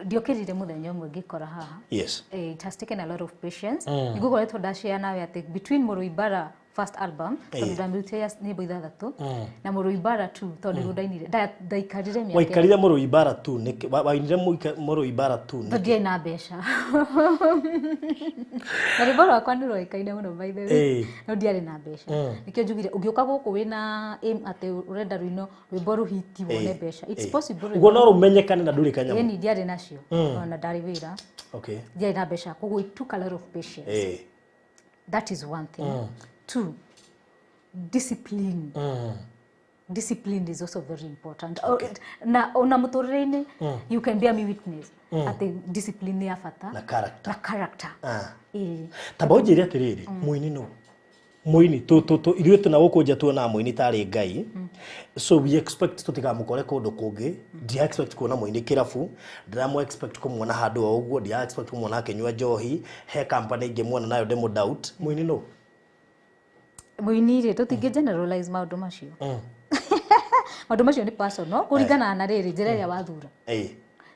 Speaker 2: ndiokĩrire mũthenya ũmwe ngĩkora haha. It has taken a lot of patience. Nĩngũkoretwo ndashare nawe atĩ between Mũrũi Bara First album, tondũ ndamĩrutire ya nyĩmbo ithathatũ na Mũrũi Mbara tu, tondũ nĩguo ndainire. Ndaikarire mĩaka
Speaker 1: Waikarire Mũrũi Mbara tu nĩkĩ? Wainire Mũrũi Mbara tu
Speaker 2: tondũ
Speaker 1: nĩkĩ?
Speaker 2: ndiarĩ na mbeca, na rwĩmbo rwakwa nĩ rwoĩkaine mũno, by the way. No ndiarĩ na mbeca, nĩkĩo njugire ũngĩũka gũkũ wĩna aim atĩ ũrenda rũino rwĩmbo rũhiti wone mbeca, it's possible.
Speaker 1: Ũguo no rũmenyekane na ndũrĩ kanyamũ.
Speaker 2: Ĩni, ndiarĩ nacio, ona ndarĩ wĩra. Ndiarĩ na mbeca, koguo it took a lot of patience. That is one thing. Two, discipline. Discipline is also very important. Okay. Na ona mũtũrĩre-inĩ, you can bear me witness atĩ discipline nĩ ya bata.
Speaker 1: Na character.
Speaker 2: Na character. Ĩĩ.
Speaker 1: Tamba ũnjĩre atĩrĩrĩ, mũini no mũini tu tu tu ithuĩ tuna gũkũ nja tuonaga mũini tarĩ Ngai, so we expect tũtikamũkore kũndũ kũngĩ. Ndia expect kuona mũini kĩrabu, ndiramũ expect kũmuona handũ o ũguo, ndia expect kũmuona akĩnyua njohi he company ingĩmuona nayo ndĩmũ doubt. Mũini no
Speaker 2: Mũini rĩ, tũtingĩ generalize maũndũ macio. Maũndũ macio nĩ personal, kũringana na rĩrĩ njĩra ĩrĩa wathura.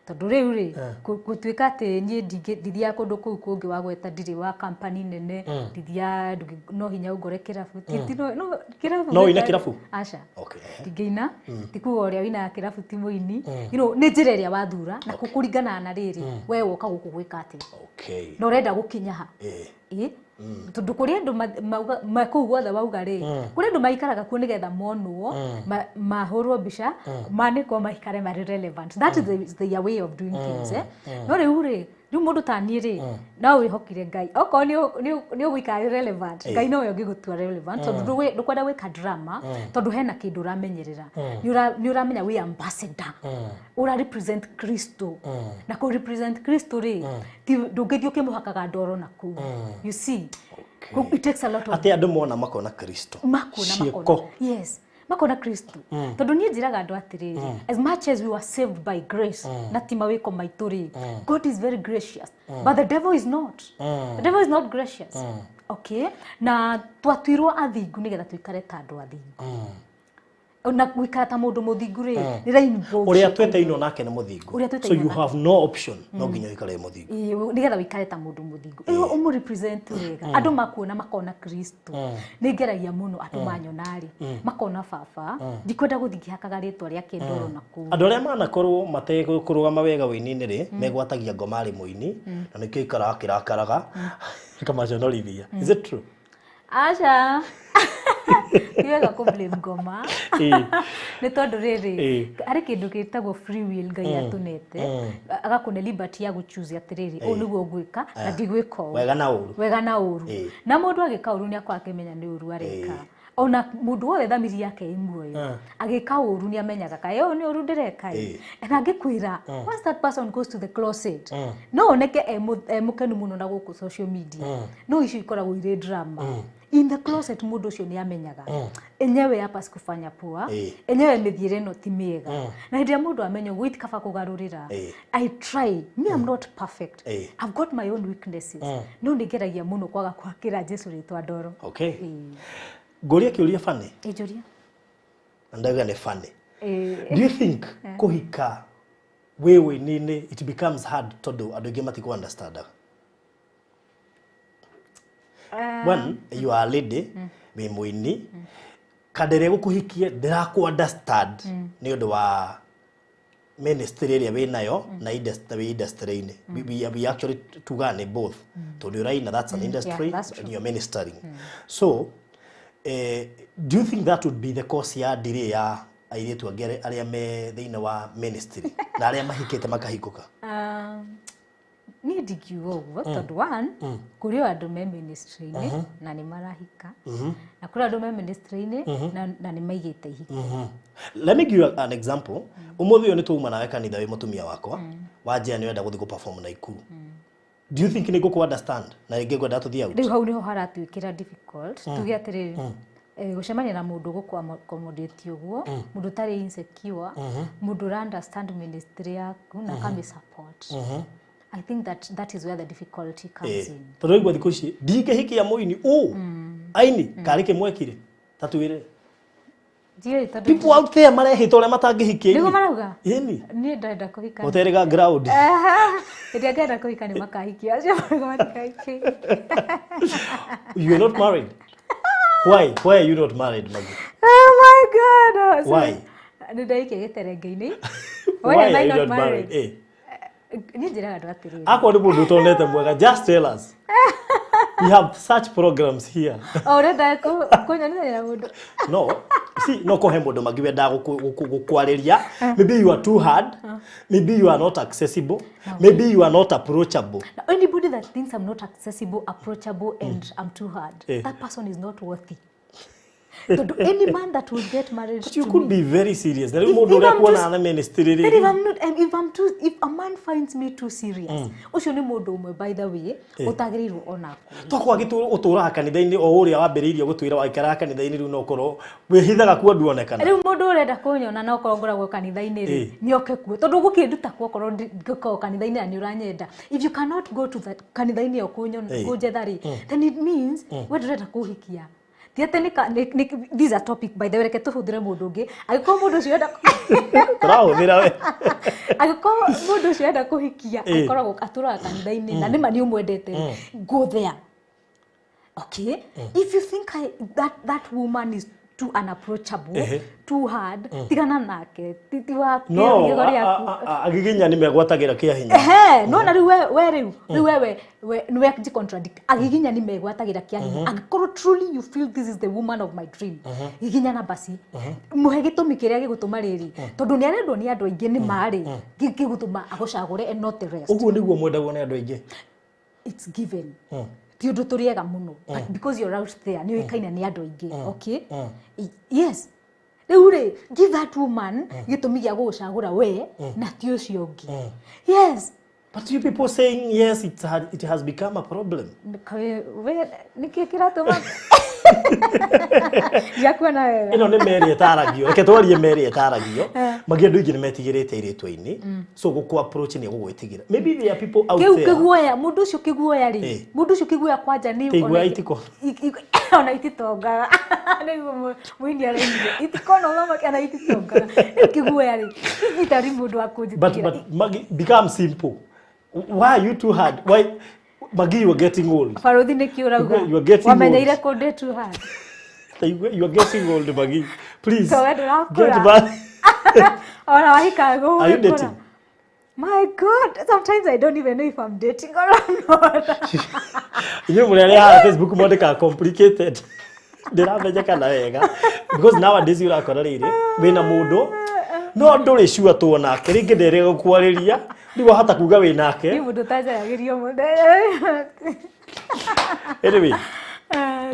Speaker 2: Tondũ rĩu rĩ, gũtuĩka atĩ niĩ ndithiaga kũndũ kũu kũngĩ wagweta, ndirĩ wa company nene, ndithiaga no hinya ũngore kĩrabu. No, kĩrabu
Speaker 1: No ũine kĩrabu?
Speaker 2: Aca. Ndingĩina. Ti kuga ũrĩa ũinaga kĩrabu ti mũini. Nĩ njĩra ĩrĩa wathura na kũringana na rĩrĩ we woka gũkũ gwĩka atĩa na ũrenda gũkinya ha. Ĩ, tondũ kũrĩ andũ kũu guothe wauga rĩ, kũrĩ andũ maikaraga kuo nĩgetha monwo, mahũrwo mbica, manĩkwo, maikare marĩ relevant. That is their way of doing things, eh? No rĩu rĩ, rĩu mũndũ ta niĩ rĩ, no wĩhokire Ngai. Okorwo nĩ ũgũikara wĩ relevant, Ngai nowe ũngĩgũtua relevant, tondũ ndũkwenda gwĩka drama, tondũ hena kĩndũ ũramenyerera. Nĩ ũramenya wĩ ambassador, ũra represent Kristo, na kũ represent Kristo rĩ, ti ndũngĩthiĩ ũkĩmũhakaga ndoro na kũu, you see. It takes a lot of
Speaker 1: Atĩ andũ mona makona Kristo.
Speaker 2: Makona
Speaker 1: Ciĩko.
Speaker 2: Makona, yes, makona Kristo, tondũ niĩ njĩraga andũ atĩrĩrĩ, as much as we were saved by grace na ti mawĩko maitũ rĩ, God is very gracious, but the devil is not. The devil is not gracious, okay? Na twatuirwo athingu nĩgetha tũikare ta andũ athingu, na gũikara ta mũndũ mũthingu rĩ, nĩ rainbow.
Speaker 1: Ũrĩa twetainwo nake nĩ mũthingu.
Speaker 2: Ũrĩa twetainwo
Speaker 1: So you
Speaker 2: nake.
Speaker 1: have no option, no nginya ũikare wĩ mũthingu.
Speaker 2: Ĩĩ, nĩgetha wĩikare ta mũndũ mũthingu, ĩyo ũmũ represent wega, andũ makuona makona Kristo. Nĩ ngeragia mũno, andũ manyona rĩ, makona baba. Ndikwenda gũthiĩ ngĩhakaga rĩtwa rĩake ndoro na kũu.
Speaker 1: Andũ arĩa manakorwo matekũrũgama wega wĩini-inĩ rĩ, megwatagia ngoma arĩ mũini, na nĩkĩo ikaraga akĩrakaraga akamaconorithia. Is it true?
Speaker 2: Aca, ti wega kũ blame ngoma, nĩ tondũ rĩrĩ, harĩ kĩndũ gĩtagwo free will Ngai atũnete, agakũne liberty ya gũchoose atĩrĩrĩ, ũũ nĩguo ngwĩka na ndigwĩka ũũ.
Speaker 1: Wega na ũru.
Speaker 2: Wega na ũru. Na mũndũ agĩka ũru nĩ akorwo akĩmenya nĩ ũru areka. Ona mũndũ wothe thamiri yake ĩ muoyo, agĩka ũru nĩ amenyaga kaĩ ũyũ nĩ ũru ndĩreka ĩ. Na angĩkwĩra, once that person goes to the closet, no oneke e mũkenu mũno na gũkũ social media, no icio ikoragwo irĩ drama. In the closet mũndũ ũcio nĩ amenyaga enyewe hapa sikufanya poa, enyewe mĩthiĩre ĩno ti mĩega. Na hĩndĩ ĩrĩa mũndũ amenya ũguo, itikaba kũgarũrĩra. I try. Me, I'm not perfect. I've got my own weaknesses, no nĩ ngeragia mũno kwaga kwakĩra Jesu rĩtwa ndoro.
Speaker 1: Okay, ngũria kĩũria funny.
Speaker 2: Ĩnjũria.
Speaker 1: Na ndauga nĩ funny. Do you think kũhika wĩ wĩini-inĩ it becomes hard, tondũ andũ aingĩ matikũ understandaga? One, you are a lady, wĩ mũini, kandĩrĩa gũkũhikie ndĩrakũ understand nĩ ũndũ wa ministry ĩrĩa wĩ nayo na industry wĩ industry-inĩ. We actually tugaga nĩ both, tondũ ũraina, that's an industry,
Speaker 2: Yeah, that's true.
Speaker 1: and you're ministering. So do you think that would be the cause ya delay ya airĩtu angĩ arĩa me thĩinĩ wa ministry na arĩa mahikĩte makahingũka?
Speaker 2: Niĩ ndingiuga ũguo, tondũ one, kũrĩ o andũ me ministry-inĩ na nĩ marahika, na kũrĩ andũ me ministry-inĩ na nĩ maigĩte ihiko.
Speaker 1: Let me give you an example. Ũmũthĩ ũyũ nĩ twauma nawe kanitha wĩ mũtumia wakwa, wanjĩra nĩ ũrenda gũthiĩ gũ-perform Naikuru. Do you think nĩ ngũkũ understand na rĩngĩ ngwenda tũthiĩ out?
Speaker 2: Rĩu hau nĩho haratuĩkĩra difficult. Tuge atĩrĩrĩ, gũcemania na mũndũ gũkũ accommodate ũguo, mũndũ ũtarĩ insecure, mũndũ ũra understand ministry yaku na akamĩ support, I think that that is where the difficulty comes in.
Speaker 1: Tondũ waigua thikũ ici ndingĩhikia mũini ũ aini karĩ kĩmwekire ta twĩre.
Speaker 2: Ndiũĩ, tondũ
Speaker 1: People out there marehĩta ũrĩa matangĩhikia.
Speaker 2: Nĩguo marauga.
Speaker 1: Ĩni.
Speaker 2: Niĩ ndenda kũhika.
Speaker 1: Mũterĩga ground.
Speaker 2: Hĩndĩ ĩrĩa ngenda kũhika nĩ makahikia, acio marauga matikahikie.
Speaker 1: You are not married. Why are you not married, Maggie?
Speaker 2: Oh my God.
Speaker 1: Why?
Speaker 2: Nĩ ndaikia gĩterenge-inĩ.
Speaker 1: Why
Speaker 2: Why am
Speaker 1: are
Speaker 2: I
Speaker 1: you
Speaker 2: not
Speaker 1: not married?
Speaker 2: married?
Speaker 1: Eh.
Speaker 2: Niĩ njĩraga andũ atĩrĩrĩ.
Speaker 1: Akorwo nĩ mũndũ ũtonete mwega, just tell us. We have such programs here.
Speaker 2: O ũrenda kũnyonithania na mũndũ.
Speaker 1: No, see, no kũhe mũndũ mangĩ wendaga gũkwarĩria. Maybe you are too hard. Maybe you are not accessible. Maybe you are not approachable.
Speaker 2: Now, anybody that thinks I'm not accessible, approachable, and I'm too hard, that person is not worthy. Tondũ any man that will get married
Speaker 1: But you
Speaker 2: to
Speaker 1: could
Speaker 2: me,
Speaker 1: be very serious. Na rĩu
Speaker 2: If-
Speaker 1: mũndũ
Speaker 2: if
Speaker 1: ũrĩa
Speaker 2: I'm
Speaker 1: kuonana na ministry
Speaker 2: then
Speaker 1: rĩ.
Speaker 2: if I'm not, and if I'm too, if a man finds me too serious, ũcio nĩ mũndũ ũmwe by the way, ũtagĩrĩirwo ona kũhika.
Speaker 1: Tokorwo ũtũraga kanitha-inĩ o ũrĩa wambĩrĩirie gũtwĩra waikaraga kanitha-inĩ rĩu no ũkorwo wĩhithaga kuo nduonekana.
Speaker 2: Rĩu mũndũ ũrenda kũnyona na okorwo ngoragwo kanitha-inĩ rĩ, nĩoke kuo tondũ gũkĩnduta kuo okorwo ngũkorwo kanitha-inĩ na nĩ ũranyenda. If you cannot go to that kanitha-inĩ ĩyo kũnyona kũnjetha rĩ, then it means we ndũrenda kũhikia. Ti atĩ nĩ this is a topic by the way, reke tũhũthĩre mũndũ ũngĩ. Angĩkorwo mũndũ ũcio enda
Speaker 1: Tũrahũthĩra we.
Speaker 2: Angĩkorwo mũndũ ũcio enda kũhikia akoragwo atũraga kanitha-inĩ na nĩma nĩ ũmwendete rĩ, go there. Okay, if you think that woman is too unapproachable, too hard, tigana nake, ti wa
Speaker 1: No,
Speaker 2: gĩko rĩaku.
Speaker 1: agiginya nĩ megwatagĩra kĩa hinya.
Speaker 2: Ehe, no na rĩu we rĩu wewe nĩwe contradict. Agiginya nĩ megwatagĩra kĩa hinya. Angĩkorwo truly you feel this is the woman of my dream, giginya na basi. Mũhe gĩtũmi kĩrĩa gĩgũtũma rĩrĩ, tondũ nĩ arendwo nĩ andũ aingĩ nĩ marĩ, gĩgũtũma agũcagũre and not the rest.
Speaker 1: Ũguo nĩguo mwendagwo nĩ andũ aingĩ.
Speaker 2: It's given. Ti ũndũ tũrĩega mũno, but because you're out there nĩ ũĩkaine nĩ andũ aingĩ, okay? Yes, rĩu rĩ, give that woman gĩtũmi gĩa gũgũcagũra we na ti ũcio ũngĩ. Yes.
Speaker 1: But you people saying yes, it has become a problem.
Speaker 2: We nĩkĩ kĩratũma ndiakuona wega?
Speaker 1: Ĩno nĩ meri ĩtaragio. Reke twarie meri ĩtaragio. Magi andũ aingĩ nĩ metigĩrĩte irĩtwa-inĩ. So gũkũ approach nĩ gũgwĩtigĩra. Maybe there are people out
Speaker 2: Kĩu
Speaker 1: there.
Speaker 2: kĩguoya, mũndũ ũcio kĩguoya rĩ, mũndũ ũcio kĩguoya kwanja nĩ
Speaker 1: Kĩguoya itiko.
Speaker 2: Ona ititongaga. Nĩguo mũini arainire itikona ũthamaki ona ititongaga. Rĩu kĩguoya rĩ, itari mũndũ wa
Speaker 1: But
Speaker 2: kũnjĩtĩkĩra.
Speaker 1: but Maggie, become simple. Why are you too hard? Why, Maggie, you are getting old.
Speaker 2: Barothi nĩkĩ ũrauga?
Speaker 1: You are getting
Speaker 2: Wamenyeire
Speaker 1: old.
Speaker 2: kũndĩ too hard.
Speaker 1: You are getting old, Maggie. Please.
Speaker 2: So we ndũrakũra.
Speaker 1: Get back.
Speaker 2: Ona wahika
Speaker 1: Are you dating?
Speaker 2: My God, sometimes I don't even know if I'm dating or I'm not.
Speaker 1: Inyuĩ mũrĩ arĩa haha Facebook mwandĩkaga complicated. Ndĩramenyekana wega. Because nowadays ũrakora rĩrĩ, wĩna mũndũ, no ndũrĩ sure tuonake, rĩngĩ nderĩga gũkwarĩria, rĩu wahota kuga wĩ nake.
Speaker 2: Nĩ mũndũ ũtanjaragĩria mũndũ.
Speaker 1: Anyway,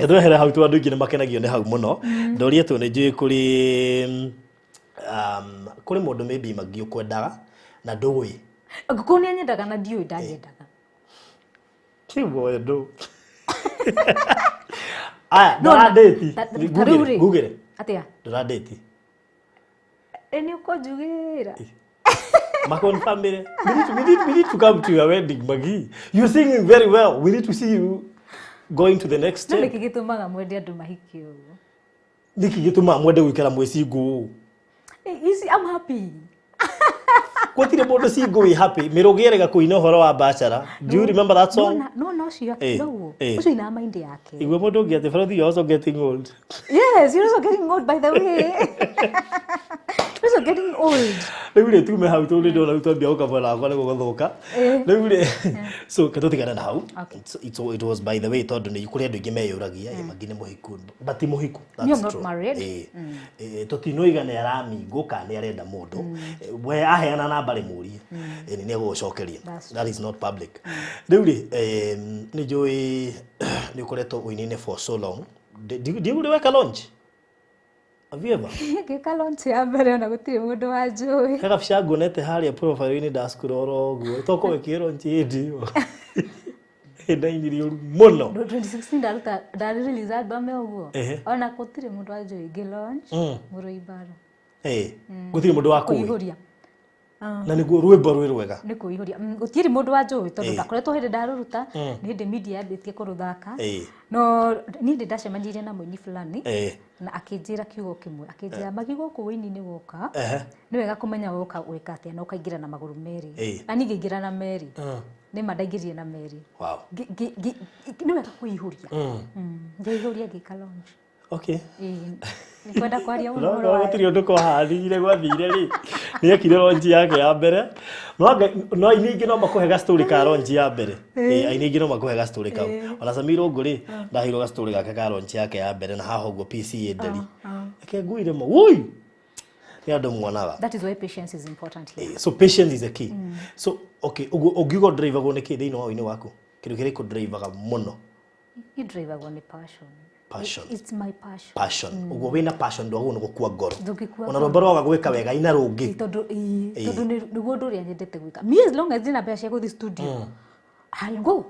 Speaker 1: twehere hau tu andũ aingĩ nĩ makenagio nĩ hau mũno. Ndorietwo nĩ njũĩ kũrĩ mũndũ maybe Maggie ũkwendaga na ndũĩ.
Speaker 2: Ngũkũ nĩ anyendaga na ndiũĩ ndanyendaga.
Speaker 1: Kiugo wendo. Aya,
Speaker 2: No, na-
Speaker 1: ndũrandĩti.
Speaker 2: ta rĩu rĩ.
Speaker 1: Ngugĩre.
Speaker 2: Atĩa?
Speaker 1: Ndũrandĩti.
Speaker 2: Ĩ nĩ ũkũnjugĩra.
Speaker 1: Makonfirmire. We need to come to your wedding, Maggie. You're singing very well. We need to see you going to the next
Speaker 2: No
Speaker 1: step.
Speaker 2: nĩkĩ gĩtũmaga mwende andũ mahike ũguo?
Speaker 1: Nĩkĩ gĩtũmaga mwende gũikara mwĩ single ũũ?
Speaker 2: You see, I'm happy.
Speaker 1: Gũtirĩ mũndũ single wĩ happy. Mĩrũgĩ erĩga kũina ũhoro wa bachelor. Do you remember that song?
Speaker 2: No, no, ũcio noguo. Ũcio ina mind yake.
Speaker 1: Igua mũndũ ũngĩ atĩ Barothi, you're also getting old.
Speaker 2: Yes, you're also getting old by the way. You're also getting old.
Speaker 1: Rĩu rĩ, tume hau tondũ ndĩrona rĩu twambia gũka mwena wakwa nĩ gũgũthũka. Rĩu rĩ, so ke tũtigane na hau. It was by the way tondũ nĩ kũrĩ andũ aingĩ meyũragia, Maggie nĩ mũhiku, but ti mũhiku.
Speaker 2: Me, I'm not married.
Speaker 1: Tũtinoiga nĩ aramingwo kana nĩ arenda mũndũ. We aheana namba rĩmũrie, nĩ egũgũcokeria. That is not public. Rĩu rĩ, nĩ njũĩ nĩ ũkoretwo ũini-inĩ for so long. Ndiũrĩ weka launch? Have you ever?
Speaker 2: Ngĩka launch ya mbere ona gũtirĩ mũndũ wanjũĩ.
Speaker 1: He gabica nguonete harĩa profile-inĩ ndascroll ũguo tokorwo ĩkĩrwo launch hĩndĩ ĩyo ĩndainirie ũru mũno.
Speaker 2: 2016 ndaruta ndarĩ release album ũguo. Ona gũtirĩ mũndũ wanjũĩ ngĩ launch Mũrũi Mbara.
Speaker 1: Gũtirĩ mũndũ wakũĩ.
Speaker 2: Kũihũria.
Speaker 1: Na nĩguo rwĩmbo rwĩ rwega.
Speaker 2: Nĩ kũihũria. Gũtirĩ mũndũ wanjũĩ tondũ ndakoretwo hĩndĩ ndarũruta, nĩ hĩndĩ media yambĩtie kũrũthaka. No niĩ ndĩ ndacemanirie na mũini fulani na akĩnjĩra kiugo kĩmwe, akĩnjĩra Maggie, gũkũ wĩini-inĩ woka nĩ wega kũmenya woka gwĩka atĩa na ũkaingĩra na magũrũ merĩ. Na niĩ ngĩingĩra na merĩ. Nĩ ma ndaingĩrire na merĩ. Nĩ wega kwĩihũria. Ngeihũria ngĩka launch.
Speaker 1: Okay.
Speaker 2: Nĩ kwenda kwaria mũno
Speaker 1: No
Speaker 2: ũhoro
Speaker 1: no
Speaker 2: wayo.
Speaker 1: gũtirĩ ũndũ kwahanire gwathire rĩ, nĩ ekire launch yake ya mbere. No no aini aingĩ no makũhe ga story ka launch ya mbere. Ĩĩ, aini aingĩ no makũhe ga story kau. Ona Sammy Irũngũ rĩ, ndaheirwo ga story gake ka launch yake ya mbere na haha ũguo PCA nderi. Reke nguire mo. Woi! Nĩ andũ muonaga.
Speaker 2: That is why patience is important here.
Speaker 1: So patience is a key. So okay, ũguo ũngiuga ũndriveagwo nĩ kĩ thĩinĩ wa ũini waku? Kĩndũ kĩrĩa gĩkũndrivaga mũno?
Speaker 2: Niĩ ndriveagwo nĩ passion.
Speaker 1: Passion.
Speaker 2: It's my passion.
Speaker 1: Passion. Ũguo wĩna passion ndwagĩrĩirwo nĩ gũkua ngoro.
Speaker 2: Ndũngĩkua
Speaker 1: Ona rwĩmbo rwaga gwĩka wega ina rũngĩ.
Speaker 2: Tondũ ĩĩ, tondũ nĩguo ũndũ ũrĩa nyendete gwĩka. Me as long as ndĩna mbeca cia gũthiĩ studio, I'll go.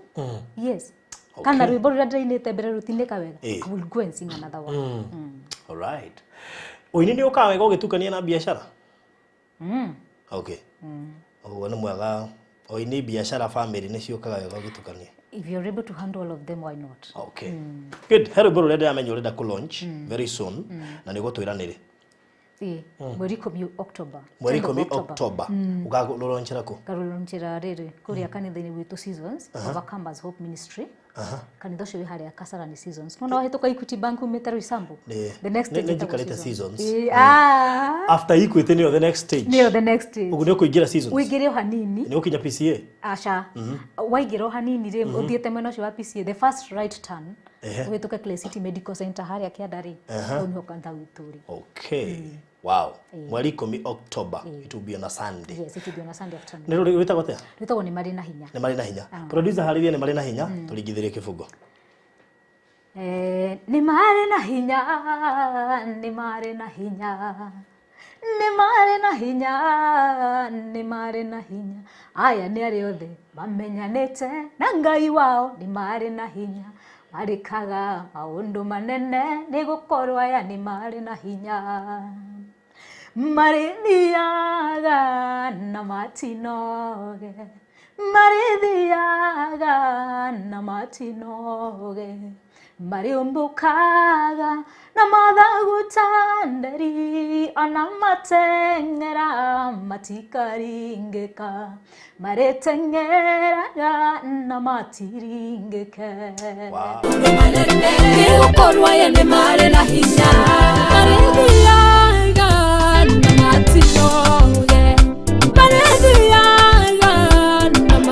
Speaker 2: Yes. Kana rwĩmbo rũrĩa ndĩrainĩte mbere rũtinĩka wega, I will go and sing another one.
Speaker 1: All right. Ũini nĩ ũkaga wega ũgĩtukania na biacara? Okay. Ũguo nĩ mwega. Ũini, biacara, family nĩ ciũkaga wega ũgĩtukania.
Speaker 2: If you're able to handle all of them, why not?
Speaker 1: Okay. Good. He rwĩmbo rũrĩa ndĩramenya ũrenda kũ launch very soon na nĩ ũgũtwĩra nĩ rĩ.
Speaker 2: Ĩĩ, mweri 10 October.
Speaker 1: Mweri
Speaker 2: 10th of
Speaker 1: 10
Speaker 2: October.
Speaker 1: October. Ũkarũlaunchĩra kũ?
Speaker 2: Ngarũlaunchĩra rĩrĩ kũrĩa kanitha-inĩ gwitũ Seasons, Overcomers Hope Ministry. Kanitha ũcio wĩ harĩa Kasarani Seasons. Nona wahĩtũka Equity Bank umĩte Roysambu. The next stage
Speaker 1: Nĩ
Speaker 2: ĩtagwo
Speaker 1: njikarĩte Seasons.
Speaker 2: Ĩĩ, ah.
Speaker 1: After Equity nĩyo the next stage.
Speaker 2: Nĩyo the next stage.
Speaker 1: Ũguo nĩ ũkũingĩra Seasons.
Speaker 2: Ũingĩre o hanini.
Speaker 1: Nĩ ũkinya PCA.
Speaker 2: Aca. Waingĩra o hanini rĩ, ũthiĩte mwena ũcio wa PCA, the first right turn, ũhĩtũke Clay City Medical Center harĩa kĩanda rĩ, hau nĩho kanitha witũ ũrĩ.
Speaker 1: Okay. Wow. Mweri 10 October. It will be on a Sunday.
Speaker 2: Yes, it will be on a Sunday afternoon.
Speaker 1: Nĩ rũrĩ wĩtagwo atĩa?
Speaker 2: Rwĩtagwo Nĩ Marĩ na Hinya.
Speaker 1: Nĩ marĩ na hinya. Producer harĩria nĩ marĩ na hinya, tũringithĩrie kĩbungo.
Speaker 2: Nĩ marĩ na hinya, nĩ marĩ na hinya, nĩ marĩ na hinya, nĩ marĩ na hinya. Aya nĩ arĩa othe mamenyanĩte na Ngai wao, nĩ marĩ na hinya. Marĩkaga maũndũ manene, nĩ gũkorwo aya nĩ marĩ na hinya. Marĩthiaga na matinoge, marĩthiaga na matinoge, marĩũmbũkaga na mathagu ta nderi, ona mateng'era matikaringĩka, marĩteng'eraga na matiringĩke.
Speaker 1: Wow.
Speaker 3: Nĩgũkorwo aya nĩ marĩ na hinya. Marĩthiaga